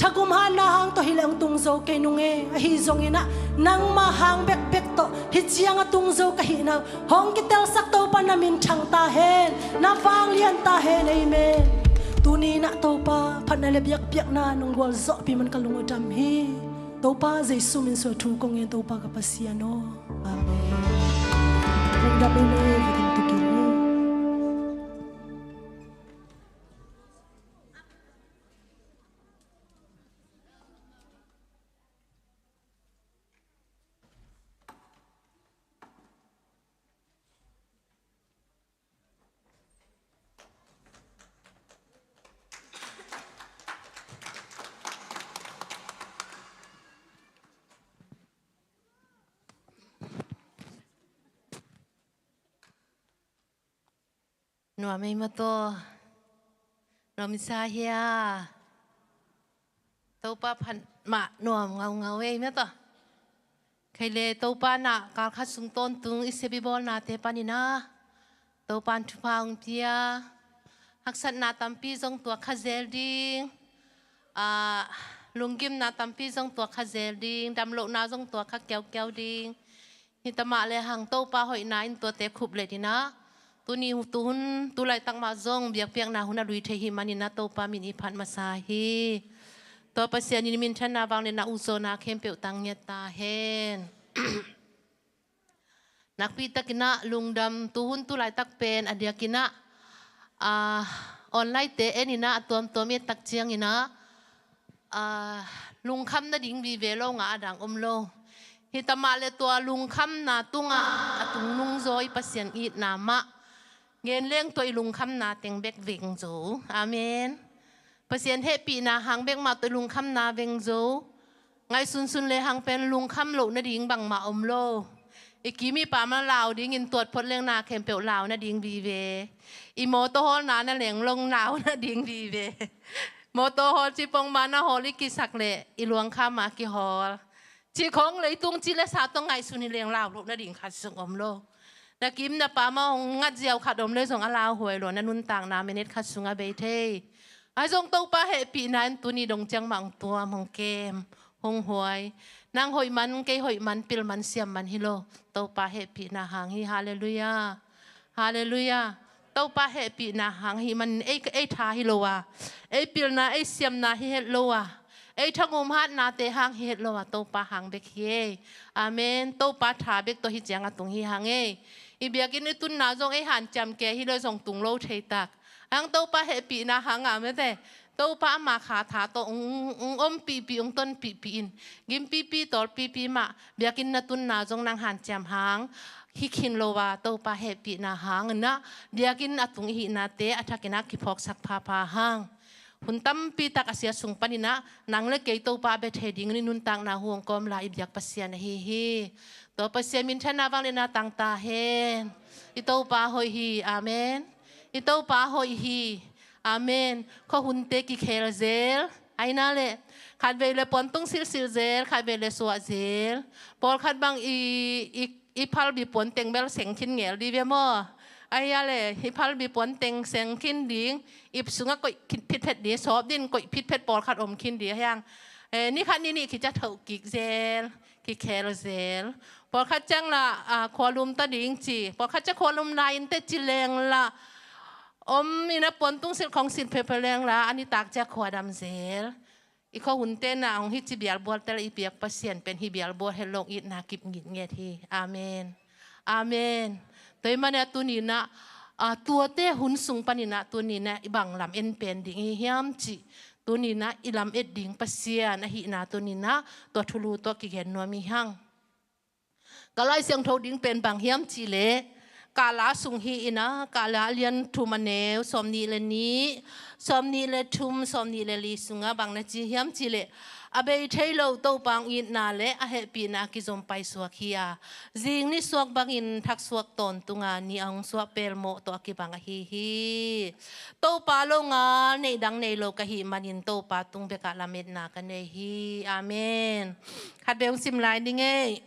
Thagum hatna hang tawh hi leh hong tung zo kei nung e. Ahi zongin ah, nangmah hang bekbek tawh hi ciang a tung zo ka hihna uh hong kitelsak Topa na minthang ta hen, na vanglian ta hen. Amen. Tuni-in ah Topa phatna le biakpiakna nong gualzawhpih man ka lung uh dam hi. Topa Jesu min suang thu kong ngen Topa ka Pasian aw. Amen. Lungdam ei, lungdam ei. Nuam ei maw taw? Nuam i sa hia? Topa phat mah nuam ngaungau ei mia tawh. Kei le Topa na kalkhat sung tawntung i sep i bawlnate panin ah Topa in thupha hong pia. Haksatna tampi zong tuak kha zel ding. Ah, lunggimna tampi zong tuak kha zel ding. Damlohna zong tuak kha kiaukiau ding. Hi ta mah le hang Topa hoihna in tuate khup let in ah, tuni tu hun, tu laitak mah zong biakpiakna hun a lui thei hi manin ah Topa min i phat masa hi. Tua Pasian in minthanna vangliatna ukzawhna khempeuh tang ngiat ta hen. Nakpi takin ah lungdam, tu hun tu laitak pen a diakin ah, ah, online te en in ah a tuamtuam i et tak ciangin ah, ah, lungkham nading vive lo ngah a dang om lo. Hi ta mah le tua lungkhamna tungah a tungnung zaw i Pasian itna mah ngen leng tua i lungkhamna teng bek veng zo. Amen. Pasian hehpihna hang bek mah tua i lungkhamna veng zo. Ngaihsunsun le hang pen lungkham loh nading bangmah om lo. I kim i pam ah lau dingin tuat phot leng na khempeuh lau nading vive. I mawtaw hawlna na leng long lau nading vive. Mawtaw hawl ci pong ma na hawl i kisak leh i luang kha ma kihawl. Ci khong leitung ci le sa tawh ngaihsun hi leng lau loh nading khat zong om lo. Na kim na pam ah hong ngat ziau khat om le zong a lauhuai lo, na nuntakna minute khat sung a bei thei. Ahi zong Topa hehpihna in tuni dong ciang mah hong tuam, hong kem, hong huai. Nang hoih man, kei hoih man, pil man, siam man hi lo. Topa hehpihna hang hi. Halleluiah. Halleluiah. Topa hehpihna hang hi manin ei, ei tha hi lo a, ei pilna, ei siamna hi het lo a, ei thangum hatnate hang hi het lo a, Topa hang bek hi ei. Amen. Topa tha bek tawh hi ciang a tung hi hang ei. I biakinn i tunna zong ei hanciam ke hi lo zong tung lo thei tak. Hang Topa hehpihna hang a mete. Topa ama kha tha tawh ung, ung om pipi, ung ton pipi in. Gim pipi, tawl pipi mah. Biakinn na tunna zong nang hanciam hang hi khin lo a, Topa hehpihna hang in ah biakinn a tung i hihnate a thakin ah kiphawksak phapha hang. Hun tampi tak a sia sung panin ah nang le kei Topa a bia thei dingin i nuntakna hong kawm lai i biak Pasian ahi hi. Tua Pasian minthanna vangliatna tang ta hen. I Topa hoih hi. Amen. I Topa hoih hi. Amen. Khuahunte kikhel zel. Aina le khatvei le puan tung silhsilh zel, khatvei le suah zel. Pawlkhat bang i, i, i phalbi puan teng bel seng khin ngel di ve maw? Aia le i phalbi puan teng seng khin ding, ip sungah koih khin phitphet di, sawp din koih phitphet pawlkhat om khin di hiang. Eh, ni khat ni nih kica thoh kik zel, kikhel zel. Pawlkhat ciang la, ah, khualum ta ding ci, pawlkhat cia khualum lai in te ci leng la om in a puan tung silh khong silh phephe leng la a nitak cia khuadam zel. I khuahunte na hong hi ci bialbual te la i biak Pasian pen hi bialbual het lo itna kip ngitnget hi. Amen. Amen. Tua i man a tuni na, ah, tuate hun sung panin ah tuni na i bang lam en pen ding hi hiam ci. Tuni na i lam et ding Pasian ahihna tuni na tua thulu tua kigen nuam hi hang. Ka Lai Siangtho ding pen bang hiam cih leh, Kala sung hi in ah, Kala a lian thum a neu sawmnih le nih, sawmnih le thum, sawmnih le li sungah bang na ci hiam cih leh, a bei thei lo Topa hong itna le a hehpihna a kizom paisuak hi a, zing nisuak bangin thaksuak tawntung a, ni a hong suah pelmawh tawh a kibang ahi hi. Topa longal neih dang nei lo ka hih manin Topa tung bekah lametna ka nei hi. Amen. Khat vei hong sim lai ning ei.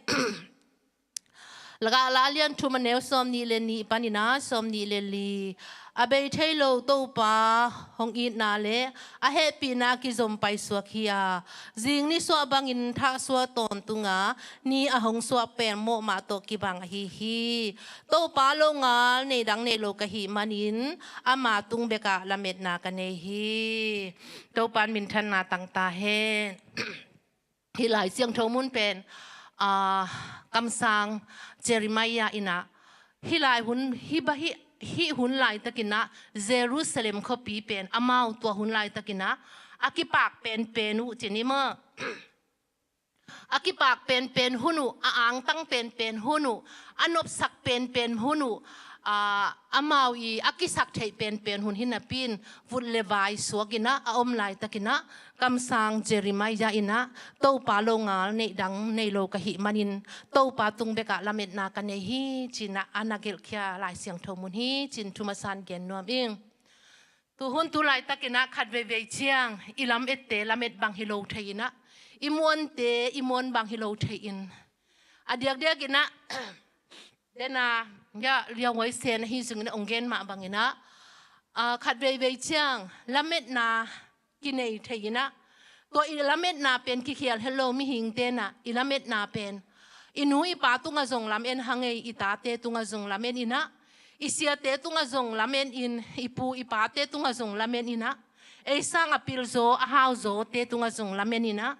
Kala a lian thum a neu sawmnih le nih panin ah sawmnih le li. A bei thei lo Topa hong itna le a hehpihna a kizom paisuak hi a, zing nisuah bangin thaksuak tawntung a, ni a hong suah pelmawh mah tawh kibang ahi hi. Topa longal neih dang nei lo ka hih manin ama tung bekah lametna ka nei hi. Topa in minthanna tang ta hen. Hih Lai Siangtho mun pen, ah, kamsang Jeremiah in ah, hih lai hun, hih ba hih, hih hun laitakin ah Jerusalem khuapi pen amau tua hun laitakin ah a kipak penpen uh ci ni maw? A kipak penpen hun uh, a angtang penpen hun uh, a nopsak penpen hun uh, ah, amau i a kisak theih penpen hun hi napi in vut le vai suak in ah a om laitakin ah kamsang Jeremiah in ah Topa longal neih dang nei lo ka hih manin Topa tung bekah lametna ka nei hi ci-in ah a na gelhkhia Lai Siangtho mun hi ci-in thu masa in gen nuam ing. Tuhun tu laitakinah khat veivei ciang i lam-ette lam-et bang hi lo thei inah, i muante i muan bang hi lo thei in, a diakdiakinah dena ya liauhuai sen ahi zongin a ong gen mah banginah, a, khat veivei ciang lam-etna kinei thei inah, tua i lam-etna pen kikhial het lo mihing tenah i lam-etna pen i nu i pa tungah zong lam-en hang ei, i tate tungah zong lam-en inah, i siate tungah zong lam-en in, i pu i pate tungah zong lam-en inah, ei sang a pilzaw a hauzawte tungah zong lam-en inah,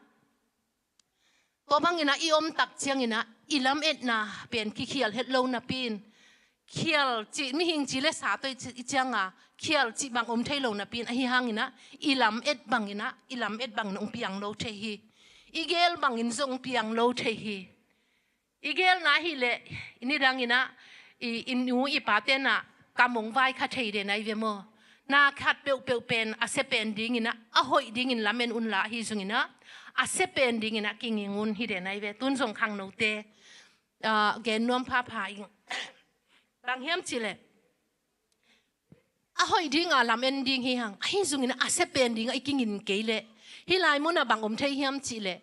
tua banginah i om tak cianginah i lam-etna pen kikhial het lo napi-in, khial cih mihing ci le sa tawh i ci, i cianga khial cih bang om thei lo napi-in, ahi hanginah i lam-et banginah, i lam-et bangin ong piang lo thei hi. I gel bangin zong piang lo thei hi. I gelna hileh i nidanginah i, i nu i pa tenah kam ong vaikha thei den ahi ve maw? Na khat peuhpeuh pen a sia pen dinginah, a hoih dingin lam-en unla, ahi zonginah a sia pen dinginah kinging un hi den ahi ve. Tun zong khangnote, ah, gen nuam phapha ing. Bang hiam cihleh, a hoih dinga lam-en ding hi hang, ahi zongin a sia pen dinga i kingin kei leh, hih lai munah bang om thei hiam cihleh,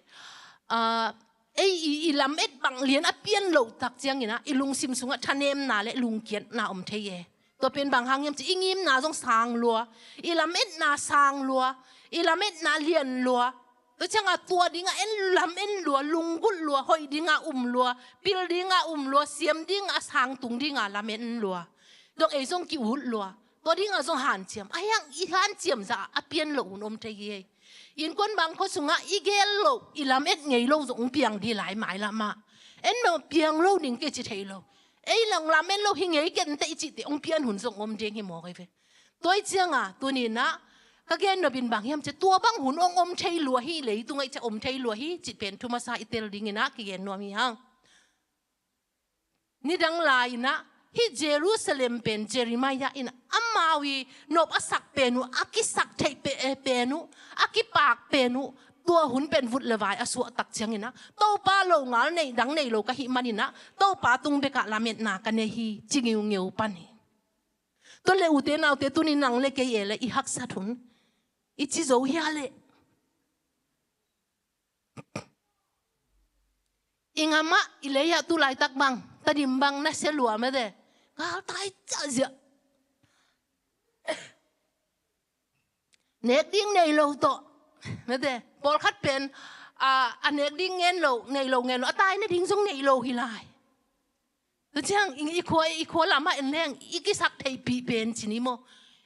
ah, ei i, i lam-et bang lian a pian loh tak cianginah i lungsim sungah thanemna le lungkiatna om thei e. Tua pen bang hang hiam cih, i ngimna zong sang lua, i lam-etna sang lua, i lam-etna lian lua. Tua cianga tua dinga en, lam-en lua, lunggulh lua, hoih dinga um lua, pil dinga um lua, siam dinga, a sang tung dinga lam-en lua. Dong ei zong ki-ut lua. Tua dinga zong hanciam. Ahi hang i hanciam zah a pian loh hun om thei hi ei. Innkuan bang khua sungah i gel loh, i lam-et ngei loh zong ong piang ding lai mailam ah. En maw, piang lo ding kei ci thei lo. Ei lang lam-en lo hi ngei ken teh i cihte ong pian hun zong om ding hi mawk ei ve. Tua i cianga tuninah ka gen nopin bang hiam ciah, tua bang hun ong om thei lua hi, leitungah i ciah om thei lua hi cih pen thu masa i tel dinginah kigen nuam hi hang. Nidang lai-inah hih Jerusalem pen Jeremiah in amau i nop a sak pen uh, a kisak theih pe-, eh, pen uh, a kipak pen uh, tua hun pen vut le vai a suah tak cianginah, Topa longal, neih dang nei lo ka hih maninah Topa tung bekah lametna ka nei hi, ci ngiungeu pan hi. Tua le ute naute, tuni nang le kei e le i haksat hun i ci zo hia leh? I ngamah i lei-ah tu laitak bang, Tedim bang nasia lua mete. Galtai cah ziah. Nek ding nei lo tawh mete. Pawlkhat pen, a, a nek ding ngen lo, nei lo ngen lo, a taina ding zong nei lo hi lai. Tua ciang i, i khua, i khua lamah en leng i kisak theihpih pen ci ni maw?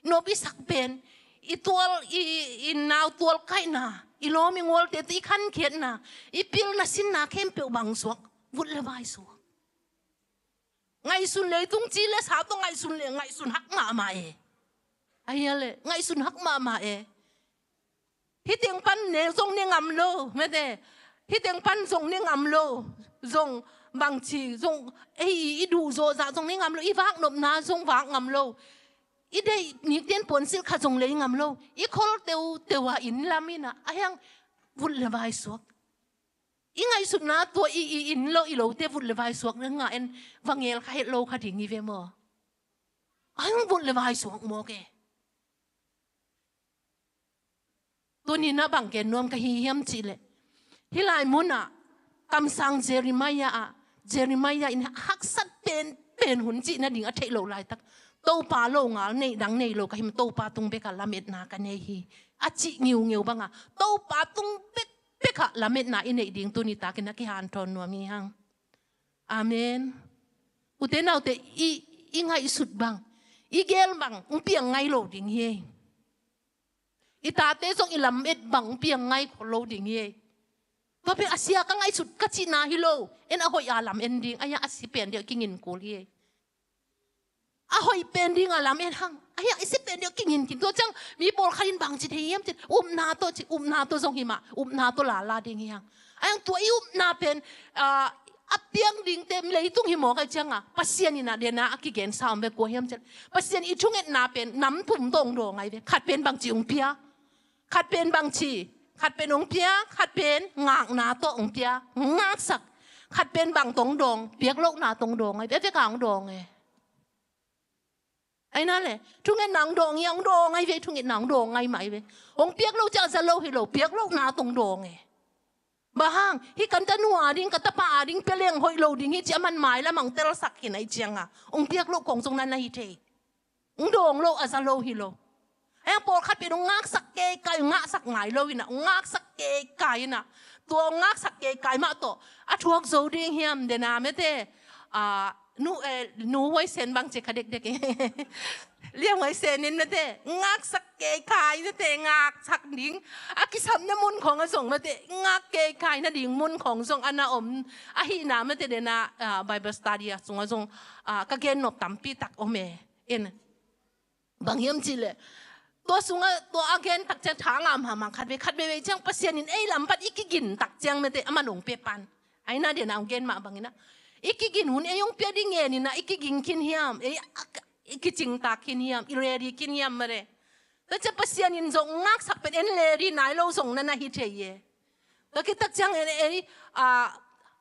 Nop i sak pen, i tual, i, i, i nau tual kaihna, i lawm i ngualte tawh i khankhiatna, i pilna sinna khempeuh bang suak, vut le vai suak. Ngaihsun, leitung ci le sa tawh ngaihsun le ngaihsun hak mahmah e. Ahia le ngaihsun hak mahmah e. Hih teng pan ne zong ne ngam lo mete. Hih teng pan zong ne ngam lo. Zong bangci zong ei i duh zawzah zong ne ngam lo. I vak nopna zong vak ngam lo. I deih nikten puansilh khat zong lei ngam lo. I khol teuteu a inn lam inah a hiang vut le vai suak. I ngaihsutna tua i, i inn lo i lote vut le vai suak na ngah en va ngel kha het lo kha ding hi ve maw? A hiang vut le vai suak mawk e. Tuninah bang gen nuam ka hi hiam cihleh, hih lai munah kamsang Jeremiah ah, Jeremiah in haksat pen, pen hun cih nading a theih loh laitak, Topa longal, neih dang nei lo ka him, Topa tung bekah lametna ka nei hi, a cih ngiungeu banga Topa tung bekbekah lametna i neih ding tuni takin a kihanthawn nuam hi hang. Amen. Ute naute, i, i ngaihsut bang, i gel bang ong piang ngai lo ding hi ei. I tate zong i lam-et bang piang ngai khol lo ding hi ei. Tua pen a sia ka ngaihsut ka cihna hi lo. En a hoih a lam-en ding, a hiang a sia pen ding a kingin kul hi ei. A hoih pen ding a lam-en hang, a hiang a sia pen ding a kingin kin. Tua ciang mi pawlkhat in bang ci thei hiam cin, upna tawh ci, upna tawh zong hi mah, upna tawh lala ding hi hang. A hiang tua i upna pen, ah, a piang dingte leitung hi mawk ai cianga Pasian inah dena a kigensa om ve, kua hiam cian Pasian i thungetna pen nam thum tawh ong dawng ai ve. Khat pen bangci ong pia, khat pen bangci, khat pen ong pia, khat pen ngakna tawh ong pia, ngaksak. Khat pen bang tawh ong dawng, piak lohna tawh ong dawng ai ve, a veka ong dawng e. Aina le, thungetna hong dawng hi a, hong dawng ahi ve, thungetna hong dawng ahi mah ahi ve. Hong piak lo ciang a za lo hi lo, piak lohna tawh hong dawng e. Bang hang, hih ka tanu a ding, ka tapa a ding, pia leng hoih lo ding hi ci a, aman mailam ah hong telsak hi na hi ciang a, hong piak loh khawng zong na na hi thei. Hong dawng lo, a za lo hi lo. Ahi hang pawlkhat pen hong ngaksak keikai, ngaksak nai lo hi na, hong ngaksak keikai hi na. Tua hong ngaksak keikai mah tawh a thuak zo ding hiam, dena mete, a, nu, eh, nu Huai Sen bang ci kha dekdek e. Lian Huai Sen in mete, ngaksak keikai mete, ngaksak ding, a kisapna mun khawng ah zong mete, ngak keikai nading mun khawng zong a na om ahihna mete, dena, a, Bible study ah sungah zong, a, ka gen nop tampi tak om e. In, bang hiam cih leh, tua sungah, tua a gen tak ciang tha ngah mahmah, khat vei, khat veivei ciang Pasian in ei lam pan i kigin tak ciang mete, aman hong pia pan. Aina dena hong gen mah bangin ah, i kigin hun ei hong pia ding ngen in ah, i kiging khin hiam, ei a, i kicingtak khin hiam, i ready khin hiam mete. Tua ciang Pasian in zong ngaksak pen en, ready nai lo zong na na hi thei e. Tua khit tak ciang en, ei, a,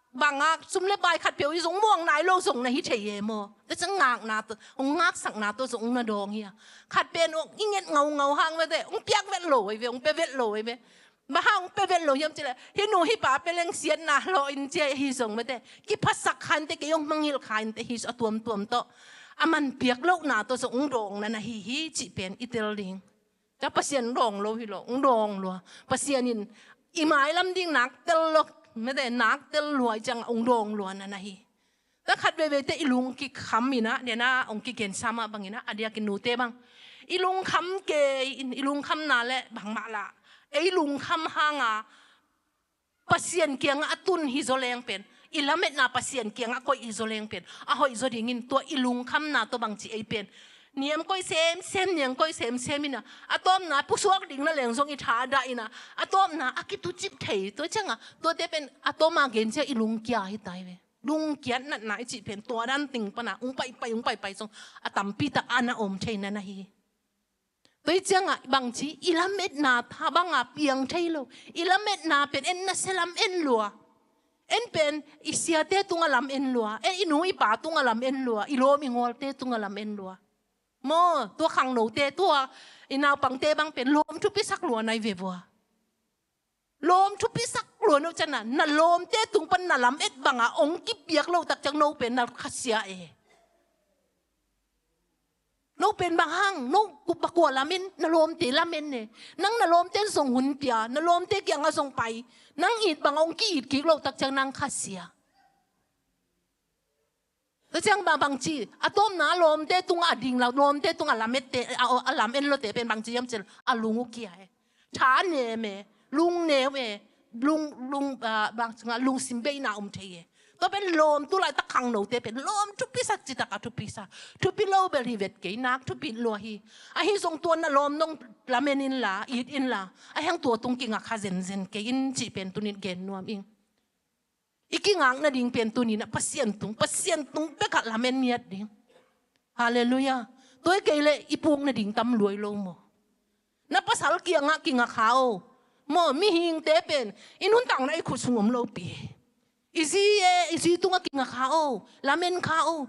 bang a sum le pai khat peuh hi zong muang nai lo zong na hi thei e maw. Tua ciang ngakna tawh, hong ngaksakna tawh zong na dawng hi a. Khat pen hong i nget ngaungau hang mete, hong piak vet lo ahi ve, hong pia vet lo ahi ve. Bang hang hong pia vet lo hiam cih leh, hih nu hih pa pia leng siatna lawh in ci a, ahi zong mete, kiphasak kha in teh, kei hong mangngilh kha in teh, hi a tuamtuam tawh, aman piak lohna tawh zong hong dawng na na hi hi cih pen i tel ding. Tua Pasian dawng lo hi lo, hong dawng lua. Pasian in i mailam ding nak tel lo, mete, nak tel lua hi ciang hong dawng lua na na hi. Tua khat veivei teh i lung kikham in ah, dena hong kigen sa mah bangin ah, a diakin nute bang, i lungkham kei in, i lungkhamna le bangmah lah, ei lungkham hang a Pasian kiangah a tun hi zaw leng pen, i lametna Pasian kiangah koih hi zaw leng pen, a hoih zaw dingin tua i lungkhamna tawh bangci ei pen, niam koih semsem, niam koih semsem in ah, a tawpna pusuak ding na leng zong i tha dah in ah, a tawpna a kitucip thei, tua ciang a, tuate pen a tawpna gen ciang i lungkia hi ta hi ve. Lungkiat natna i cih pen tua dan ting pan a hong paipai, hong paipai zong a tampi tak a na om thei na na hi. Tua hi ciang a bangci, i lametna tha bang a piang thei lo. I lametna pen en na sia lam en lua. En pen i siate tungah lam en lua. En i nu i pa tungah lam en lua. I lawm i ngawlte tungah lam en lua. Maw, tua khangnote, tua i naupangte bang pen lawm thupisak lua na hi ve vua. Lawm thupisak lua na uh ciang a, na lawmte tung pan na lamet bang a hong kipiak loh tak ciang no pen na khasia e. No pen bang hang, no kua, bang kua lamen, na lawmte lamen e. Nang na lawmte in zong hun pia, na lawmte kiangah zong pai, nang it bang a hong ki-it kik loh tak ciang nang khasia. Tua ciang bang, bangci, a tawpna lawmte tungah a ding lo, lawmte tungah a lamette, a, a lam en lote pen bangci hiam cih leh a lung uh kia e. Tha nem e, lung neu e, lung, lung, ah, bang ci nga, lungsim beina om thei e. Tua pen lawm, tu laitak khangnote pen lawm thupisak citak a thupisak. Thupi lo bel hi vet kei, nak thupi lua hi. Ahi zong tua na lawm nong lamen inla, it inla, ahi hang tua tung kingak kha zenzen kei in cih pen tuni in gen nuam ing. I kingak nading pen tuni in ah Pasian tung, Pasian tung bek ah lamen ngiat ding. Halleluiah. Tua hi kei leh i puk nading tam lua hi lo maw. Na pasal kiangah kingak kha o. Maw, mihingte pen i nuntakna i khut sung om lopi. I zi e, i zi tungah kingak kha o. Lamen kha o.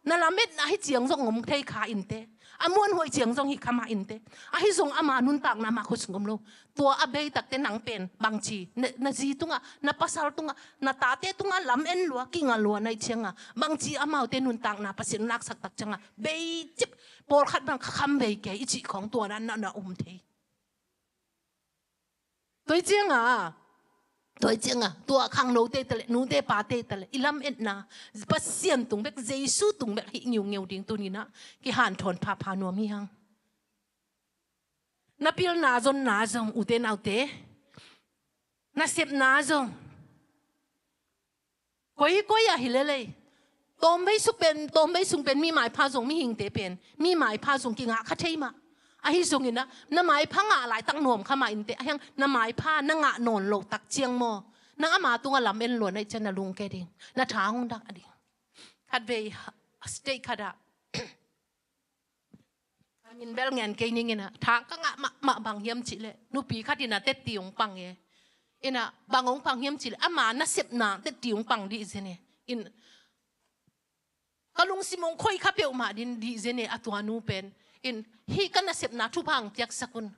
Na lametna hi ciang zong om thei kha in teh. A muanhuai ciang zong hi kha mah in teh. Ahi zong ama nuntakna ama khut sung om lo. Tua a bei tak teh nang pen bangci, na, na zi tungah, na pasal tungah, na tate tungah lam en lua, kinga lua na hih ciang a, bangci amaute nuntakna Pasian laksak tak ciang a, bei cip, pawlkhat bang kha kham bei kei i cih khawng tua dan na, na om thei. Tua hi ciang a, tua hi ciang a, tua khangnote ta leh, nute pate ta leh, i lametna Pasian tung bek, Jesu tung bek hih ngiungeu ding tuni in ah kihanthawn phapha nuam hi hang. Na pilna zonna zong, ute naute, na sepna zong, koi koi ah hi lel ei. Tawmvei sung pen, tawmvei sung pen mi maipha zong, mihingte pen mi maipha zong kingah kha thei mah. Ahi zongin ah, na maipha ngah laitak nuam kha mah in teh, ahi hang na maipha na ngah nawn loh tak ciang maw, nang ama tungah lam en lua na hih ciang na lungke ding, na tha hong dak ding. Khatvei state khat ah, a min bel ngen kei ning in ah, tha ka ngah mahmah bang hiam cih leh, nupi khat in ah tetti hong pang e. In ah, bang hong pang hiam cih leh, ama nasepna tetti hong pang dih zen e. In, Ka lungsim hong khoih kha peuhmah ding dih zen e, a tua nu pen. In, hih ka nasepna thupha hong piaksak un.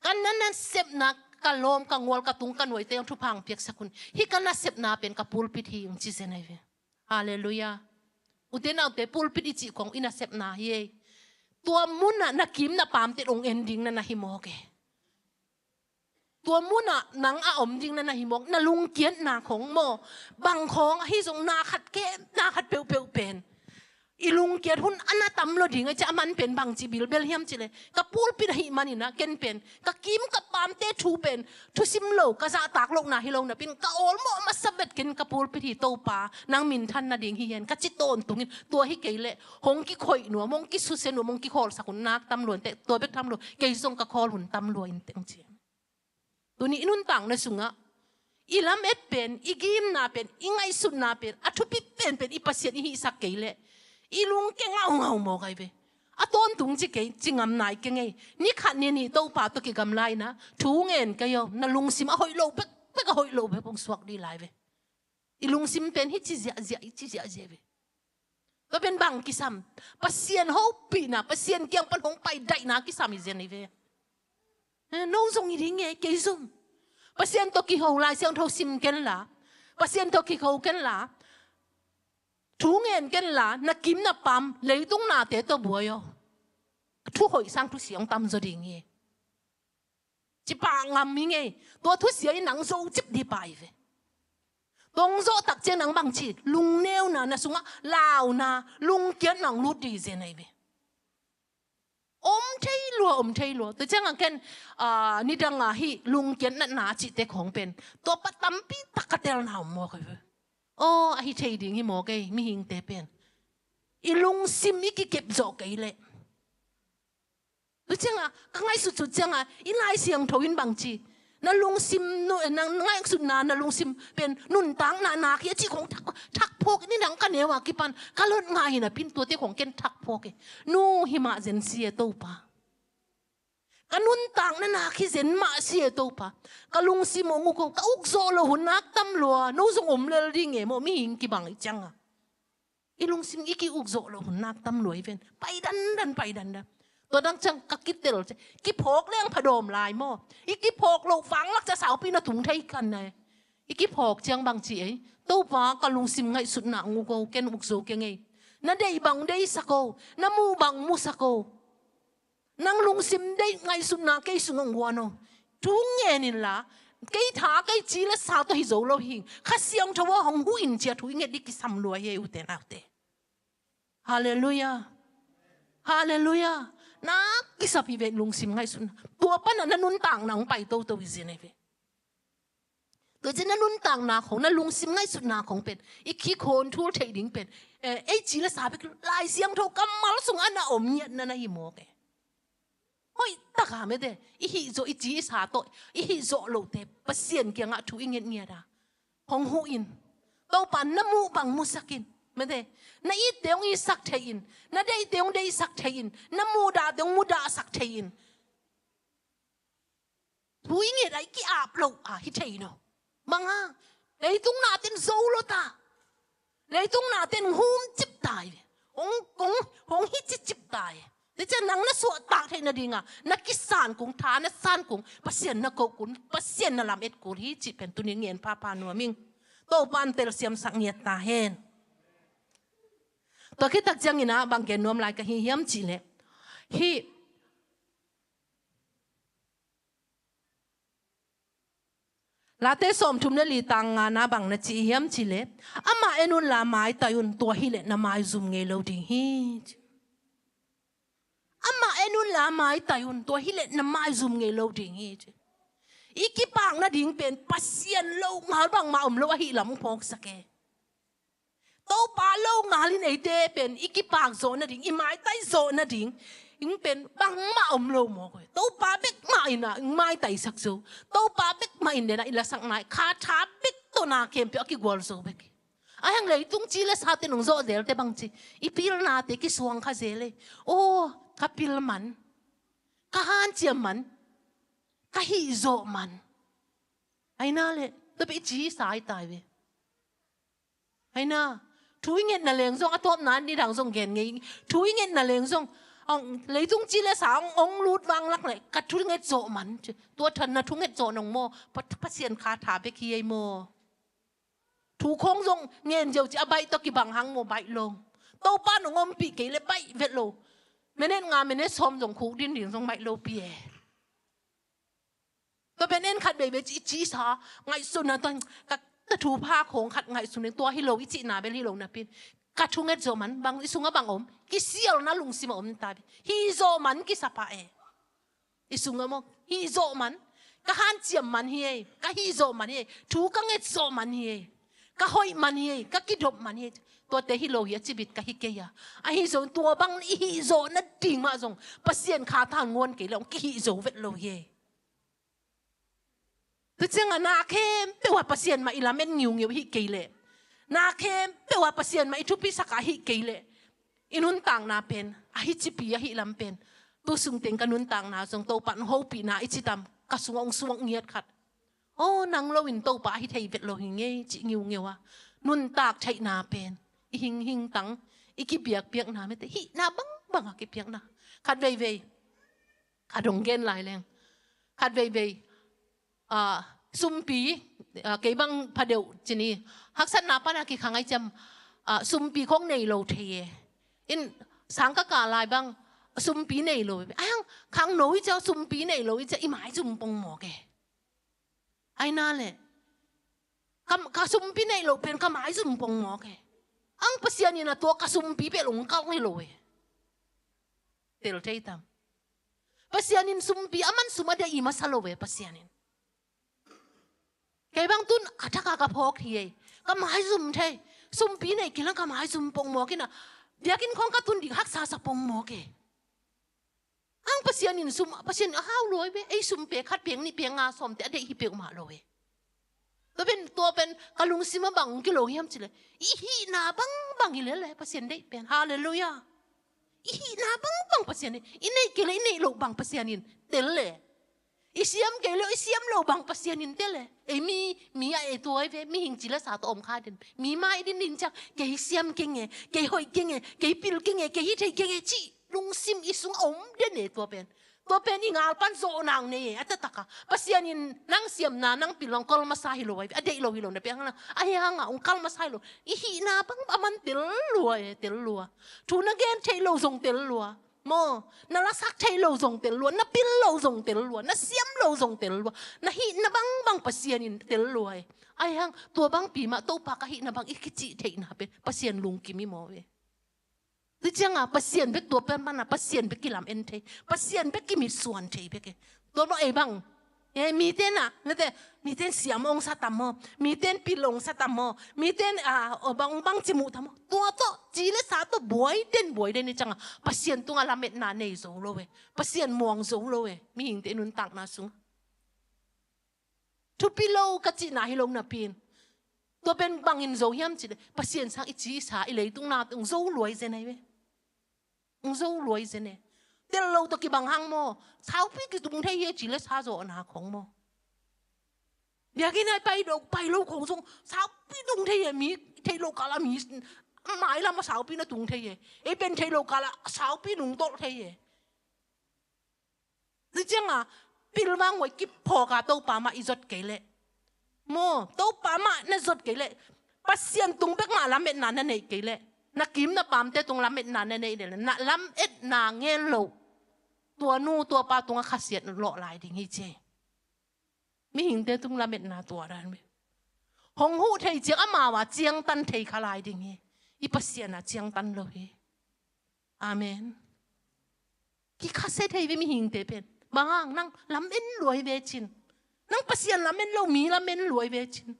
Ka na nasepna, ka lawm, ka ngual, ka tung, ka nuaite hong thupha hong piaksak un. Hih ka nasepna pen ka pulpit hi, hong ci zen ahi ve. Halleluiah. Ute naute, pulpit i cih khong i nasepna hi ei. Tua munah na kim na paamte hong en ding na na hi mawk e. Tua munah nang a om ding na na hi mawk, na lungkiatna khong maw, bang khong ahi zong na khat ke, na khat peuhpeuh pen. I lungkiat hun a na tam lo ding a, cia a man pen bang ci bilbel hiam cih leh, ka pulpit ahih manin ah ken pen ka kim ka paamte thu pen thusim lo, ka zahtak lohna hi lo napi-in ka awlmawh masa bek, ken ka pulpit hi Topa, nang minthan nading hi hen, ka ci tawntungin, tua hi kei leh hong kikhoih nuam, hong kisusia nuam, hong kikhawlsak hun nak tam lua inteh, tua bek tham lo, kei zong ka khawl hun tam lua inteh, hong ci. Tuni i nuntakna sungah i lamet pen, i gimna pen, i ngaihsutna pen, a thupi penpen i Pasian i hihsak kei leh i lungke ngaungau mawk ahi ve. A tawntung ci kei, ci ngam nai keng ei. Ni khat ni nih Topa tawh kigamla in ah, thu ngen kei aw, na lungsim a hoih lo bekbek, a hoih lo bek hong suak dih lai ve. I lungsim pen hih ci ziahziah, hih ci ziahziah ve. Tua pen bang kisam? Pasian hopihna, Pasian kiang pan hong pai daihna kisam hi zen ahi ve. Eh, no zong hi ding e, kei zong. Pasian tawh kiho, Lai Siangtho sim ken la, Pasian tawh kiho ken la, thu ngen ken la, na kim na paam, leitung nate tawh buai aw. Thu hoih sang thusia hong tam zaw ding hi. Ci pah ngam hi ngei. Tua thusia in nang zo cip dih pah hi ve. Tua hong zawh tak ciang nang bang ci, lungneuna, na sungah launa, lungkiatna hong lut dih zen ahi ve. Om thei lua, om thei lua. Tua ciangah ken, ah, nidangah hih lungkiat natna cihte khong pen, tua pa tampi tak ka telna om mawk ahi ve. Aw, ahi thei ding hi mawk ei, mihingte pen. I lungsim i kikep zawh kei leh. Tua ciangah, ka ngaihsutsut ciangah, i Lai Siangtho in bang ci, na lungsim, nu-, na ngaihsutna, na lungsim pen nuntakna nak hi a cih khong thak, thak phawk, nidang ka neu a kipan ka lot ngah hi napi-in tuate khong ken thak phawk e. Nu, himah zen si e Topa. Ka nuntakna nak hi zen mah si e Topa. Ka lungsim hong uk aw, ka uk zawh loh hun nak tam lua, no zong om lel ding e maw, mihing kibang i ciangah. I lungsim i ki-uk zawh loh hun nak tam lua hi ven. Pai dandan, pai dandan. Tua dang ciang ka kitel ciang, kiphawk leng phadawm lai maw. I kiphawk loh vanglak ciang saupi na tung thei kha nai. I kiphawk ciang bang ci ei. Topa, ka lungsim ngaihsutna hong uk aw, ken uk zo keng ei. Na deih bang deisak aw, na muh bang musak aw. Nang lungsim deih ngaihsutna kei sungah hong guan aw. Thu ngen inla, kei tha, kei ci le sa tawh hi zo lo hi. Kha Siangtho ah hong huh in ci-a thu i nget ding kisam lua hi ei, ute naute. Halleluiah. Halleluiah. Nak kisap hi ve, lungsim ngaihsutna. Tua panah na nuntakna hong pai toto hi zen hi ve. Tua ciang na nuntakna khong, na lungsim ngaihsutna khong pen i kikhawn thul theih ding pen, eh, ei ci le sa bek, Lai Siangtho kammal sungah na om ngiatna na hi mawk e. Hoih taka mete, i hih zawh, i ci i sa tawh i hih zawh lohte Pasian kiangah thu i nget ngiat a, hong huh in. Topa, na muh bang musak in. Mete, na itte hong itsak thei in. Na deihte hong deihsak thei in. Na muhdahte hong muhdahsak thei in. Thu i nget a i ki-ap loh a hi thei no. Bang hang, leitung nate'n zo lo ta. Leitung nate'n hum cip ta hi ve. Hong, hong, hong hi ci cip ta hi. Tua ciang nang na suahtak theih nadingah, na kisan kung, tha na san kung, Pasian na koh kul, Pasian na lamet kul hi cih pen tuni ngen phapha nuam ing. Topa'n telsiamsak ngiat ta hen. Tua khit tak ciangin ah bang gen nuam lai ka hi hiam cih leh, hih Late sawmthum le li tang ngana bang na ci hiam cih leh, amah en unla maitai un, tua hileh na maizum ngei lo ding hi, ci. Amah en unla maitai un, tua hileh na maizum ngei lo ding hi, ci. I kipak nading pen Pasian longal bangmah om lo ahih lam phawksak e. Topa longal in eite pen i kipak zawh nading, i maitai zawh nading, ing pen bangmah om lo mawk e. Topa bek mah in ah i maitaisak zo. Topa bek mah in den ah i lasak nai. Kha tha bek tawh na khempeuh a kigual zo bek. A hang leitung ci le sate nong zawh zelte bang ci, i pilnate kisuang kha zel e. Aw, ka pil man, ka hanciam man, ka hih zawh man. Aina le, tua pen i ci i sa i tai ve. Aina, Thu i ngetna leng zong a tawpna nidang zong gen ngei. Thu i ngetna leng zong, ong, leitung ci le sa ong, ong lut vang lak le ka thu nget zawh man. Tua than na thu nget zawh nong maw, Pa-, Pasian kha tha bek hi ei maw. Thu khong zong ngen ziau ci a baih tawh kibang hang maw, baih lo. Topa nong ompih kei le baih vet lo. Minute nga, minute sawm zong khuk din din zong baih lo pi e. Tua pen en khat veivei ci, ci sa, ngaihsun na tuan, ka, ka thupha khong khat ngaihsun in tua hi lo i cihna bel hi lo napi in. Ka thu nget zawh man, bang i sungah bang om, kisialna lungsim a om ta ve. Hih zawh man kisa pah e. I sungah maw, hih zawh man, ka hanciam man hi ei, ka hih zawh man hi ei, thu ka nget zawh man hi ei, ka hoih man hi ei, ka kidop man hi ei. Tuate hi lo hi a cibit ka hi kei a. Ahi zong tua bang i hih zawh nading mah zong, Pasian kha tha nguan kei le ong kihih zo vet lo hi ei. Tua ciangah na khempeuh ah Pasian mah i lamet ngiungiu i hih kei leh, na khempeuh ah Pasian mah i thupisak ah i hih kei leh, i nuntakna pen a hi cipi a hih lam pen, tu sungteng ka nuntakna zong Topa in hopihna i citam, ka sungah ong suak ngiat khat. O, nang lo in Topa a hi thei vet lo hi ngei cih ngiungiu a, nuntak theihna pen i hing hing tang, i kipiakpiakna mete hihna bangbang a kipiakna. Khat veivei, khat hong gen lai leng. Khat veivei, ah, sumpi, ah, kei bang phadeuh cini. Haksatna pana kikhang ai ciam, ah, sumpi khong nei lo thei e. In sang ka kah lai bang, sumpi nei lo. Ai hang khangno i cia, sumpi nei lo i cia, i maizum pongmawk e. Ai na le. Ka, ka sumpi nei lo pen ka maizum pongmawk e. Ang Pasian in a tua ka sumpi bel ong kalh hi lo e. Tel thei tam. Pasian in sumpi, aman sum a deih i masa lo e, Pasian in. Kei bang tun a thak a ka phawk hi ei. Ka maizum thei. Sumpi nei kei lang ka maizum pongmawk in a. Biakinn khong ka tun ding haksa sa pongmawk e. Ang Pasian in sum, Pasian in a hau luai ve. Ei sum pek khat pek nih pek nga sawmte a deih hi peuhmah lo e. Tua pen, tua pen ka lungsim a bang kilo hiam cih leh, i hihna bangbang hi lel e Pasian deih pen. Halleluiah. I hihna bangbang Pasian deih. I neih kei leh i neih loh bang Pasian in tel e. I siam kei leh i siam loh bang Pasian in tel e. Ei mi, mi a ei tuai ve, mihing ci le sa tawh om kha den. Mi mai din din ciang, kei siam keng e, kei hoih keng e, kei pil keng e, kei hi thei keng e cih lungsim i sung a om den e tua pen. Tua pen i ngal pan zawh nang nei e, a taktak a. Pasian in nang siamna, nang pil ong kal masa hi lo ai, a deih lo hi lo na piang na. Ahi hang a ong kal masa hi lo. I hihna bang a man tel lua e, tel lua. Thu na gen theih lo zong tel lua. Maw, na lasak theih lo zong tel lua, na pil lo zong tel lua, na siam lo zong tel lua. Na hihna bangbang Pasian in tel lua e. Ahi hang, tua bang pi mah Topa ka hihna bang i kicih theihna pen Pasian lungkim i maw e. Tua ciangah Pasian bek tua pen mana, Pasian bek kilam en thei, Pasian bek kimitsuan thei bek e. Tua maw ei bang, e, mite na, nate, miten siam ong sa tam maw, miten pil ong sa tam maw, miten, a, o bang, bang cimuh tam maw. Tua tawh, ci le sa tawh buai den, buai den i ciangah Pasian tungah lametna nei zo lo e. Pasian muang zo lo e. Mihingte i nuntakna sung. Thupi lo ka cihna hi lo napi in. Tua pen bangin zo hiam cih leh, Pasian sang i ci i sa i leitung na tawh ong zo luai zen ai ve. Ong zo luai zen e. Tel lo tawh kibang hang maw. Saupi kitung thei hi e ci le sa zawhna khong maw. Biakinn ai pai lo, pai lo khong zong saupi tung thei hi e, mi theih lo kal a mi mailam a saupi na tung thei hi e. Ei pen theih lo kal a saupi nungtolh thei hi e. Tua ciangah pilvang huai kiphawk a Topa mah i zot kei leh. Maw, Topa mah na zot kei leh. Pasian tung bek mah lametna na neih kei leh. Na kim na pamte tung lametna na neih leh. Na lametna ngen lo. Tua nu, tua pa tungah khasiat lawh lai ding hi ci. Mihingte tung lametna tua dan ve. Hong huh thei ciang amau a ciangtan thei kha lai ding hi. I Pasian a ciangtan lo hi. Amen. Kikhasia thei ve mihingte pen. Bang hang nang lam en luai ve cin. Nang Pasian lam en lo mi lam en luai ve cin.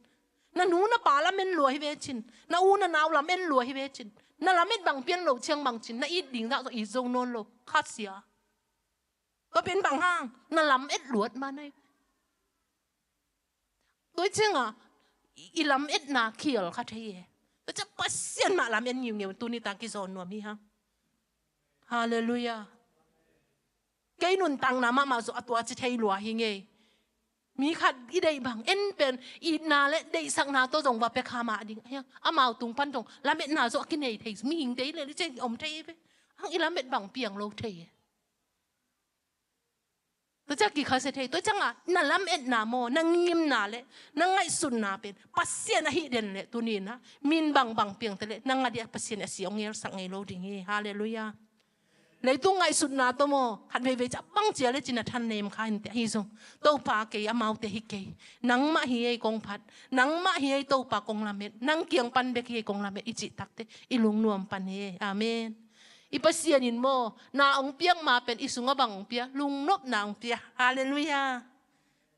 Na nu na pa lam en luai ve cin. Na u na nau lam en luai ve cin. Na lam et bang pian lo ciang bang cin. Na it ding dah zong it zo nawn lo. Khasia. Tua pen bang hang na lam et luat ma nai. Tua ciangah i lam etna khial kha thei e. Tua ciang Pasian mah lam et ngiungiu tuni tang kizawn nuam hi hang. Halleluiah. Kei nuntakna mahmah zawh a tua ci thei lua hi ngei. Mi khat i deih bang en pen itna le deihsakna tawh zong va pia kha mah ding. Amau tung pan zong lametna zong a kinei thei, mihingte i lel i cih om thei ve. Hang i lamet bang piang lo thei. Tua ciang kikhasia thei, tua ciangah na lametna maw, na ngimna le na ngaihsutna pen Pasian ahih den le tuni-in ah min bangbang piangte le nang a dia Pasian a si hong ngelsak ngei lo ding hi. Halleluiah. Leitung ngaihsutna tawh maw, khat veivei ciah bang cia le cin a than nem kha inteh ahi zong, Topa kei, amaute hi kei, nangmah hi ei kong phat, nangmah hi ei Topa kong lamet, nang kiang pan bek hi ei kong lamet i cih takteh i lungnuam pan hi. Amen. I Pasian in maw, na hong piak ma pen i sungah bang hong pia, lungnopna hong pia. Halleluiah.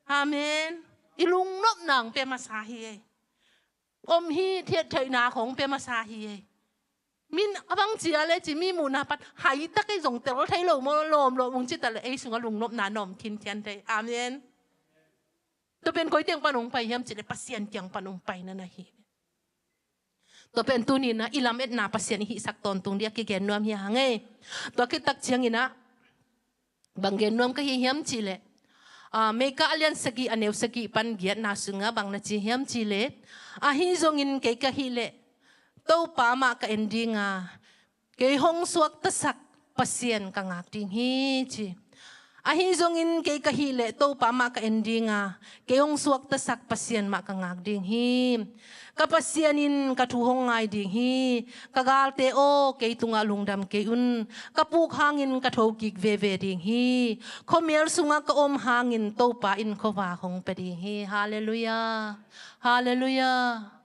Amen. I lungnopna hong pia masa hi ei. Om hi, thiattheihna khawng pia masa hi ei. Min a bang cia le ci mi muhna pan haitak ei zong tel thei lo maw, lawm lawm hong ci ta le ei sungah lungnopna na om khinkhian thei. Amen. Tua pen koi teng pan hong pai hiam cih le Pasian kiang pan hong pai na na hi. Tua pen tuni-in ah i lametna Pasian i hihsak tawntung ding a kigen nuam hi hang ei. Tua khit tak ciangin ah bang gen nuam ka hi hiam cih leh, ah, Mika a lian sagih a neu sagih pan giatna sungah bang na ci hiam cih leh, ahi zongin kei ka hih leh Topa mah ka en ding a, kei hong suaktasak Pasian ka ngak ding hi, ci. Ahi zongin kei ka hih leh Topa mah ka en ding a, kei hong suaktasak Pasian mah ka ngak ding hi. Ka Pasian in ka thu hong ngai ding hi. Ka galte aw, kei tungah lungdam kei un. Ka puk hangin ka thokik veve ding hi. Khuamial sungah ka om hangin Topa in khuavak hong pia ding hi. Halleluiah. Halleluiah.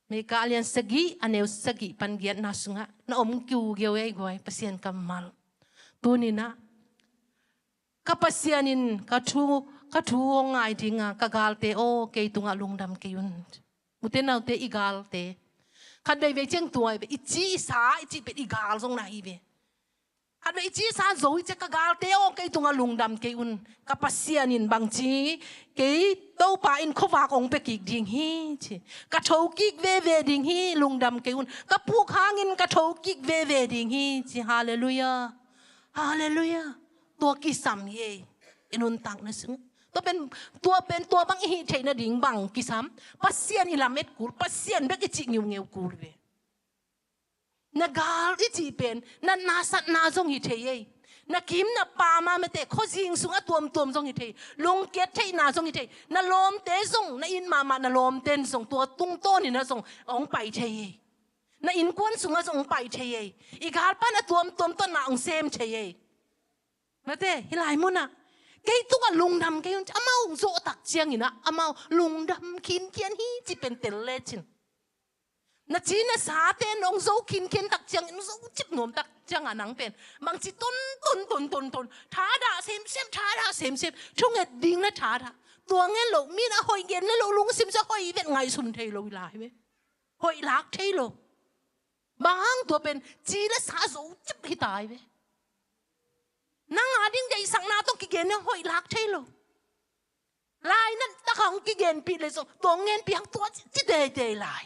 Mika a lian sagih a neu sagih pan giatna sungah na om kiugeu ei guai, Pasian kammal. Tuni-in ah ka Pasian in ka thu, ka thu hong ngai ding a, ka galte aw, kei tungah lungdam kei un. Ute naute, i galte, khat veivei ciang tua hi ve, i ci i sa i cih pen i gal zong na hi ve. Khat vei i ci i sa zo i ci a, ka galte aw, kei tungah lungdam kei un. Ka Pasian in bang ci, kei Topa in khuavak hong pia kik ding hi, ci. Ka thokik veve ding hi, lungdam kei un. Ka puk hangin ka thokik veve ding hi, ci. Halleluiah. Halleluiah. Tua kisam hi ei. I nuntakna sung tua pen, tua pen, tua bang i hih theih nading bang kisam. Pasian i lamet kul, Pasian bek i cih ngiungeu kul ve. Na gal i cih pen natna satna zong hi thei ei. Na kim na pam a, mate, khuazing sung a tuamtuam zong hi thei. Lungkiat theihna zong hi thei. Na lawmte zong, na it mahmah na lawmte in zong tua tungtawnin ah zong hong pai thei ei. Na innkuan sungah zong hong pai thei ei. I galpan a tuamtuam tawh na hong sem thei ei. Mate, hih lai munah kei tungah lungdam kei un, amau hong zawh tak ciangin ah amau lungdam khinkhian hi, ci pen tel lecin. Na ci na sate in hong zo khinkhian tak ciangin, hong zo cip nuam tak ciangah nang pen bangci ton ton ton ton ton, thadah semsem, thadah semsem, thunget ding le thadah. Tua ngen lo, mi in a hoih gen le lo lungsim sia hoih vet ngaihsun thei lo i lai ve. Hoih lak thei lo. Bang hang? Tua pen ci le sa zo cip hi tai ve. Nang a ding deihsakna tawh kigen na hoih lak thei lo. Lainat tak hang kigenpih le zong, tua ngenpih hang tua ci, ci teitei lai.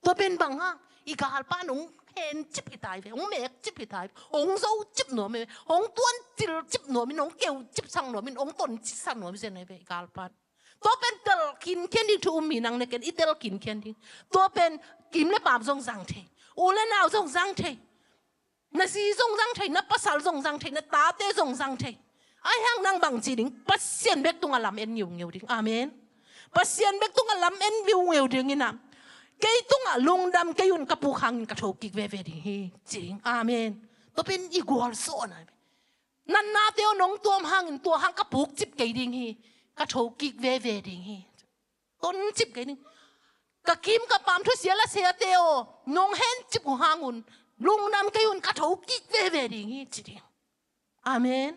Tua pen bang hang? I galpan hong hen cip hi tai ve, hong mek cip hi tai ve, hong zo cip nuam hi ve, hong tuan cil cip nuam in, hong keu cip sang nuam in, hong ton cip sang nuam hi zen hi ve i galpan. Tua pen tel khinkhian ding thu um hi nang ne ken, i tel khinkhian ding. Tua pen kim le pam zong zang thei. U le nau zong zang thei. Na zi zong zang thei, na pasal zong zang thei, na tate zong zang thei. Ahi hang nang bang ci ding, Pasian bek tungah lam en ngiungeu ding. Amen. Pasian bek tungah lam en ngiungeu ding in ah, kei tungah lungdam kei un, ka puk hangin ka thokik veve ding hi, ci ding. Amen. Tua pen i gualzawhna hi. Natnate aw, nong tuam hangin tua hang ka puk cip kei ding hi. Ka thokik veve ding hi. Ton cip kei ding. Ka kim ka pam thusia lasiate aw, nong hen cip uh hang un, lungdam kei un, ka thokik veve ding hi, ci ding. Amen.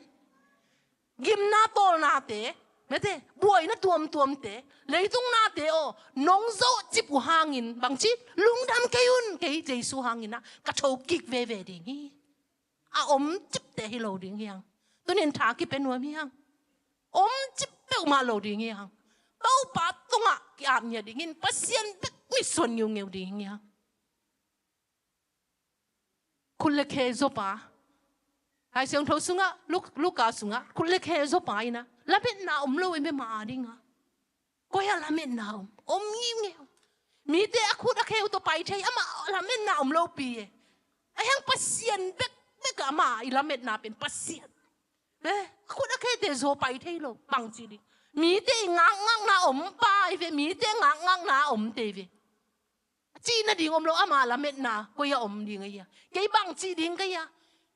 Gimna tawlnate, mate, buaina tuamtuamte, leitung nate aw, nong zo cip uh hangin bangci, lungdam kei un, kei Jesu hangin ah ka thokik veve ding hi. A om cipte hi lo ding hi hang. Tunin tha kipia nuam hi hang. Om cip peuhmah lo ding hi hang. Topa tungah ki-ap ngiat dingin Pasian bek mitsuan ngiungeu ding hi hang. Khut le khe zop a Lai Siangtho sungah, Luk-, Luka sungah, khut le khe zaw pa in ah, lametna om lo in bia ma a dingah. Koi ah lametna om, om ngiungeu. Mite a khut a khe uh tawh pai thei, amah lametna om lo pi e. Ahi hang Pasian bekbek ah amah i lametna pen Pasian. Eh, a khut a khe te zaw pai thei lo, bangci ding. Mite i ngakngakna om pa i ve, mite ngakngakna om te i ve. Cih nading om lo, ama lametna koi ah om ding a hia? Kei bangci ding ka hia?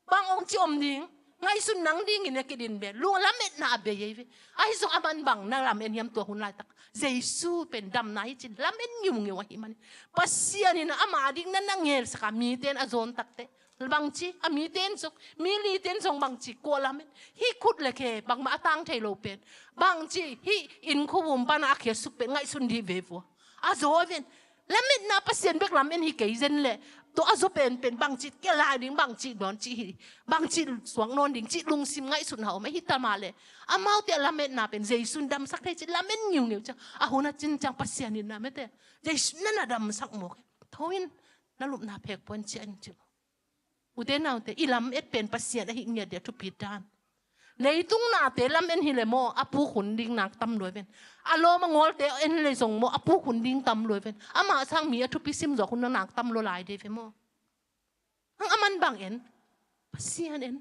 Bang hong ci om ding? Ngaihsun nang dingin a kidin bia. Lung lametna a bei ei ve. Ahi zong aman bang na lamen hiam tua hun laitak? Jesu pen damna hi cin lamen ngiungeu ahi manin. Pasian in ama ding na na ngelsak a, mite in a zawn takte. Bangci, a mite in zong, mi lite in zong bangci, kua lamen. Hih khut le khe, bangmah a tang thei lo pen. Bangci, hih inn khuavum pan a khia suk pen, ngaihsun dih ve vua. A zaw ven. Lametna Pasian bek lamen hi kei zen leh. Tua a zaw penpen bangci kia lai ding, bangci dawn ci hi. Bangci suak nawn ding ci lungsim ngaihsutna om ahi ta mah leh. Amaute a lametna pen Jesu in damsak thei ci lamen ngiungeu ciang. A hun a cin ciang Pasian in na mete. Jesu in na na damsak mawk. Tho in na lupna phek puan ci a in ci. Ute naute, i lamet pen Pasian ahi ngiat dia thupi dan. Leitung nate lamen hi le maw, a puk hun ding nak tam lua ven. A lawm a ngawlte en le zong maw, a puk hun ding tam lua ven. Amah sang mi a thupi sim zawk hun nak tam lua lai de ve maw. Hang aman bang en, Pasian en.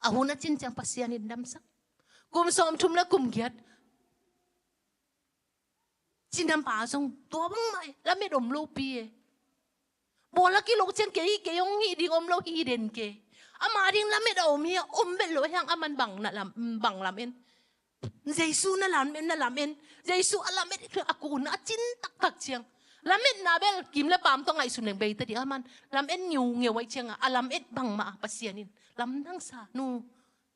A hun a cin ciang Pasian in damsak. Kum sawmthum le kum giat. Cinampa zong tua bangmah e, lamet om lopi e. Bawl a kilok ciang kei, kei hong hih ding om lo hi den ke. Ama ding lamet a om hi a, om bet lo hiang aman bang na lam, bang lamen. Jesu na lamen, na lamen. Jesu a lamet a kun a cin taktak ciang. Lametna bel kim le paam tawh ngaihsun leng bei ta ding aman. Lamen ngiungeu ai ciang a, a lamet bangmah a Pasian in. Lamdang sa, nu,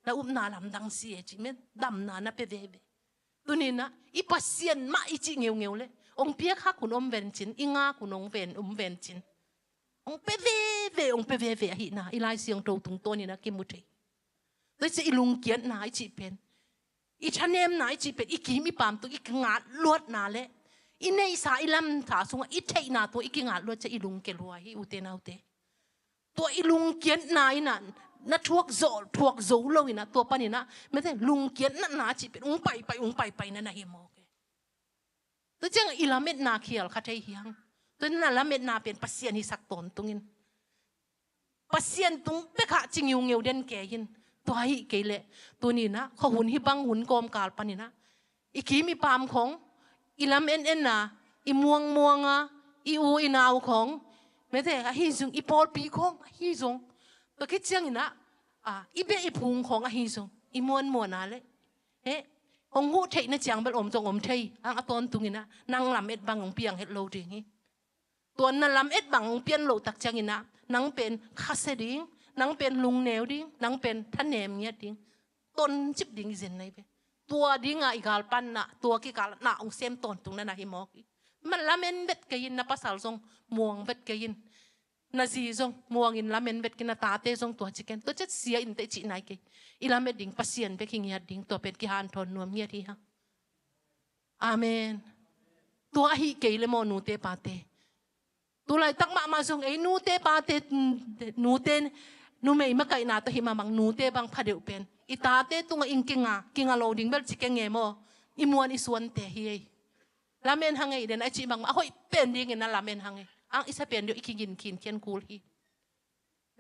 na upna lamdang si e ci men, damna na pe veve. Tuninah, i Pasian mah i cih ngeungeu leh, hong piak hak hun om vencin, i ngak hun hong ven, om vencin. Hong pe veve, hong pe veve ahihna, i Lai Siangtho tungtawninah kimu thei. Tua i cih i lungkiatna i cih pen, i thanemna i cih pen, i kim i paam tung i kingat luatna leh, i neihsa i lamsa sungah, i theihna tung i kingat luat ciah i lungkia lua hi, ute naute. Tua i lungkiatna inah, na thuak zo, thuak zo lo inah, tua paninah, mete lungkiatna na cih pen, ung paipai, ung paipai na na hi mawk e. Tua ciang i lametna khial kha thei hiang. Tua na lametna pen Pasian hisak tawntungin. Pasian tung pekah ci ngiungeu den kei hin. Tua hi kei leh, tuninah, khuahun hi bang hun kawmkal paninah. I kim i paam khong, i lam en en a, i muang muang a, i u i nau khong, mete, ahi zong, i pawlpi khong, ahi zong. Tua khit cianginah, a, i beh i phung khong, ahi zong, i muan muan a leh. He, hong huh theih na ciang bel om zong om thei, ang a tawntunginah, nang lam et bang hong piang het lo ding hi. Tua na lam et bang hong pian loh tak cianginah, nang pen khasia ding, nang pen lungneu ding, nang pen thanem ngiat ding, toncip ding i zen nai ve. Tua dinga i galpanna, tua kikal na hong sem tawntung na na hi mawk hi. Man lamen vet kei in, na pasal zong muang vet kei in. Na zi zong muangin lamen vet kei, na tate zong tua ci ken. Tua ciat sia in teh cih nai kei. I lamet ding Pasian bek hi ngiat ding, tua pen kihanthawn nuam ngiat hi hang. Amen. Tua ahi kei le maw, nute pate. Tulaitak mahmah zong ei nute pate, nute numei makaihna tawh hih mahmah nute bang phadeuh pen. I tate tungah in kinga, kinga lo ding bel ci kenge maw. I muan i suante hi ei. Lamen hang ei den a i cih mahmah, a hoih pen dingin na lamen hang ei. Ang i sa pen deuh i kigin khin khian kul hi.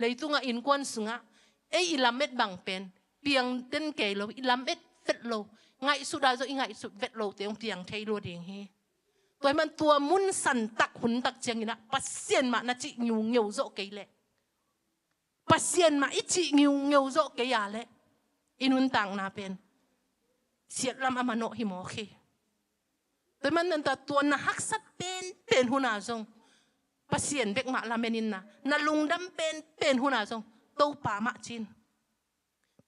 Leitungah innkuan sungah, ei i lamet bang pen, piang den kei lo, i lamet vet lo, ngaihsut a zong i ngaihsut vet lote hong piang thei lua ding hi. Tua hi man tua mun santak huntak cianginah, Pasian mah na cih ngiungeu zawh kei leh. Pasian mah i cih ngiungeu zawh kei a leh. I nuntakna pen. Siatlam a manawh hi mawk hi. Tua hi man nanta tua na haksat penpen huna zong. Pasian bek mah lamen inna. Na lungdam penpen huna zong. Topa mah cin.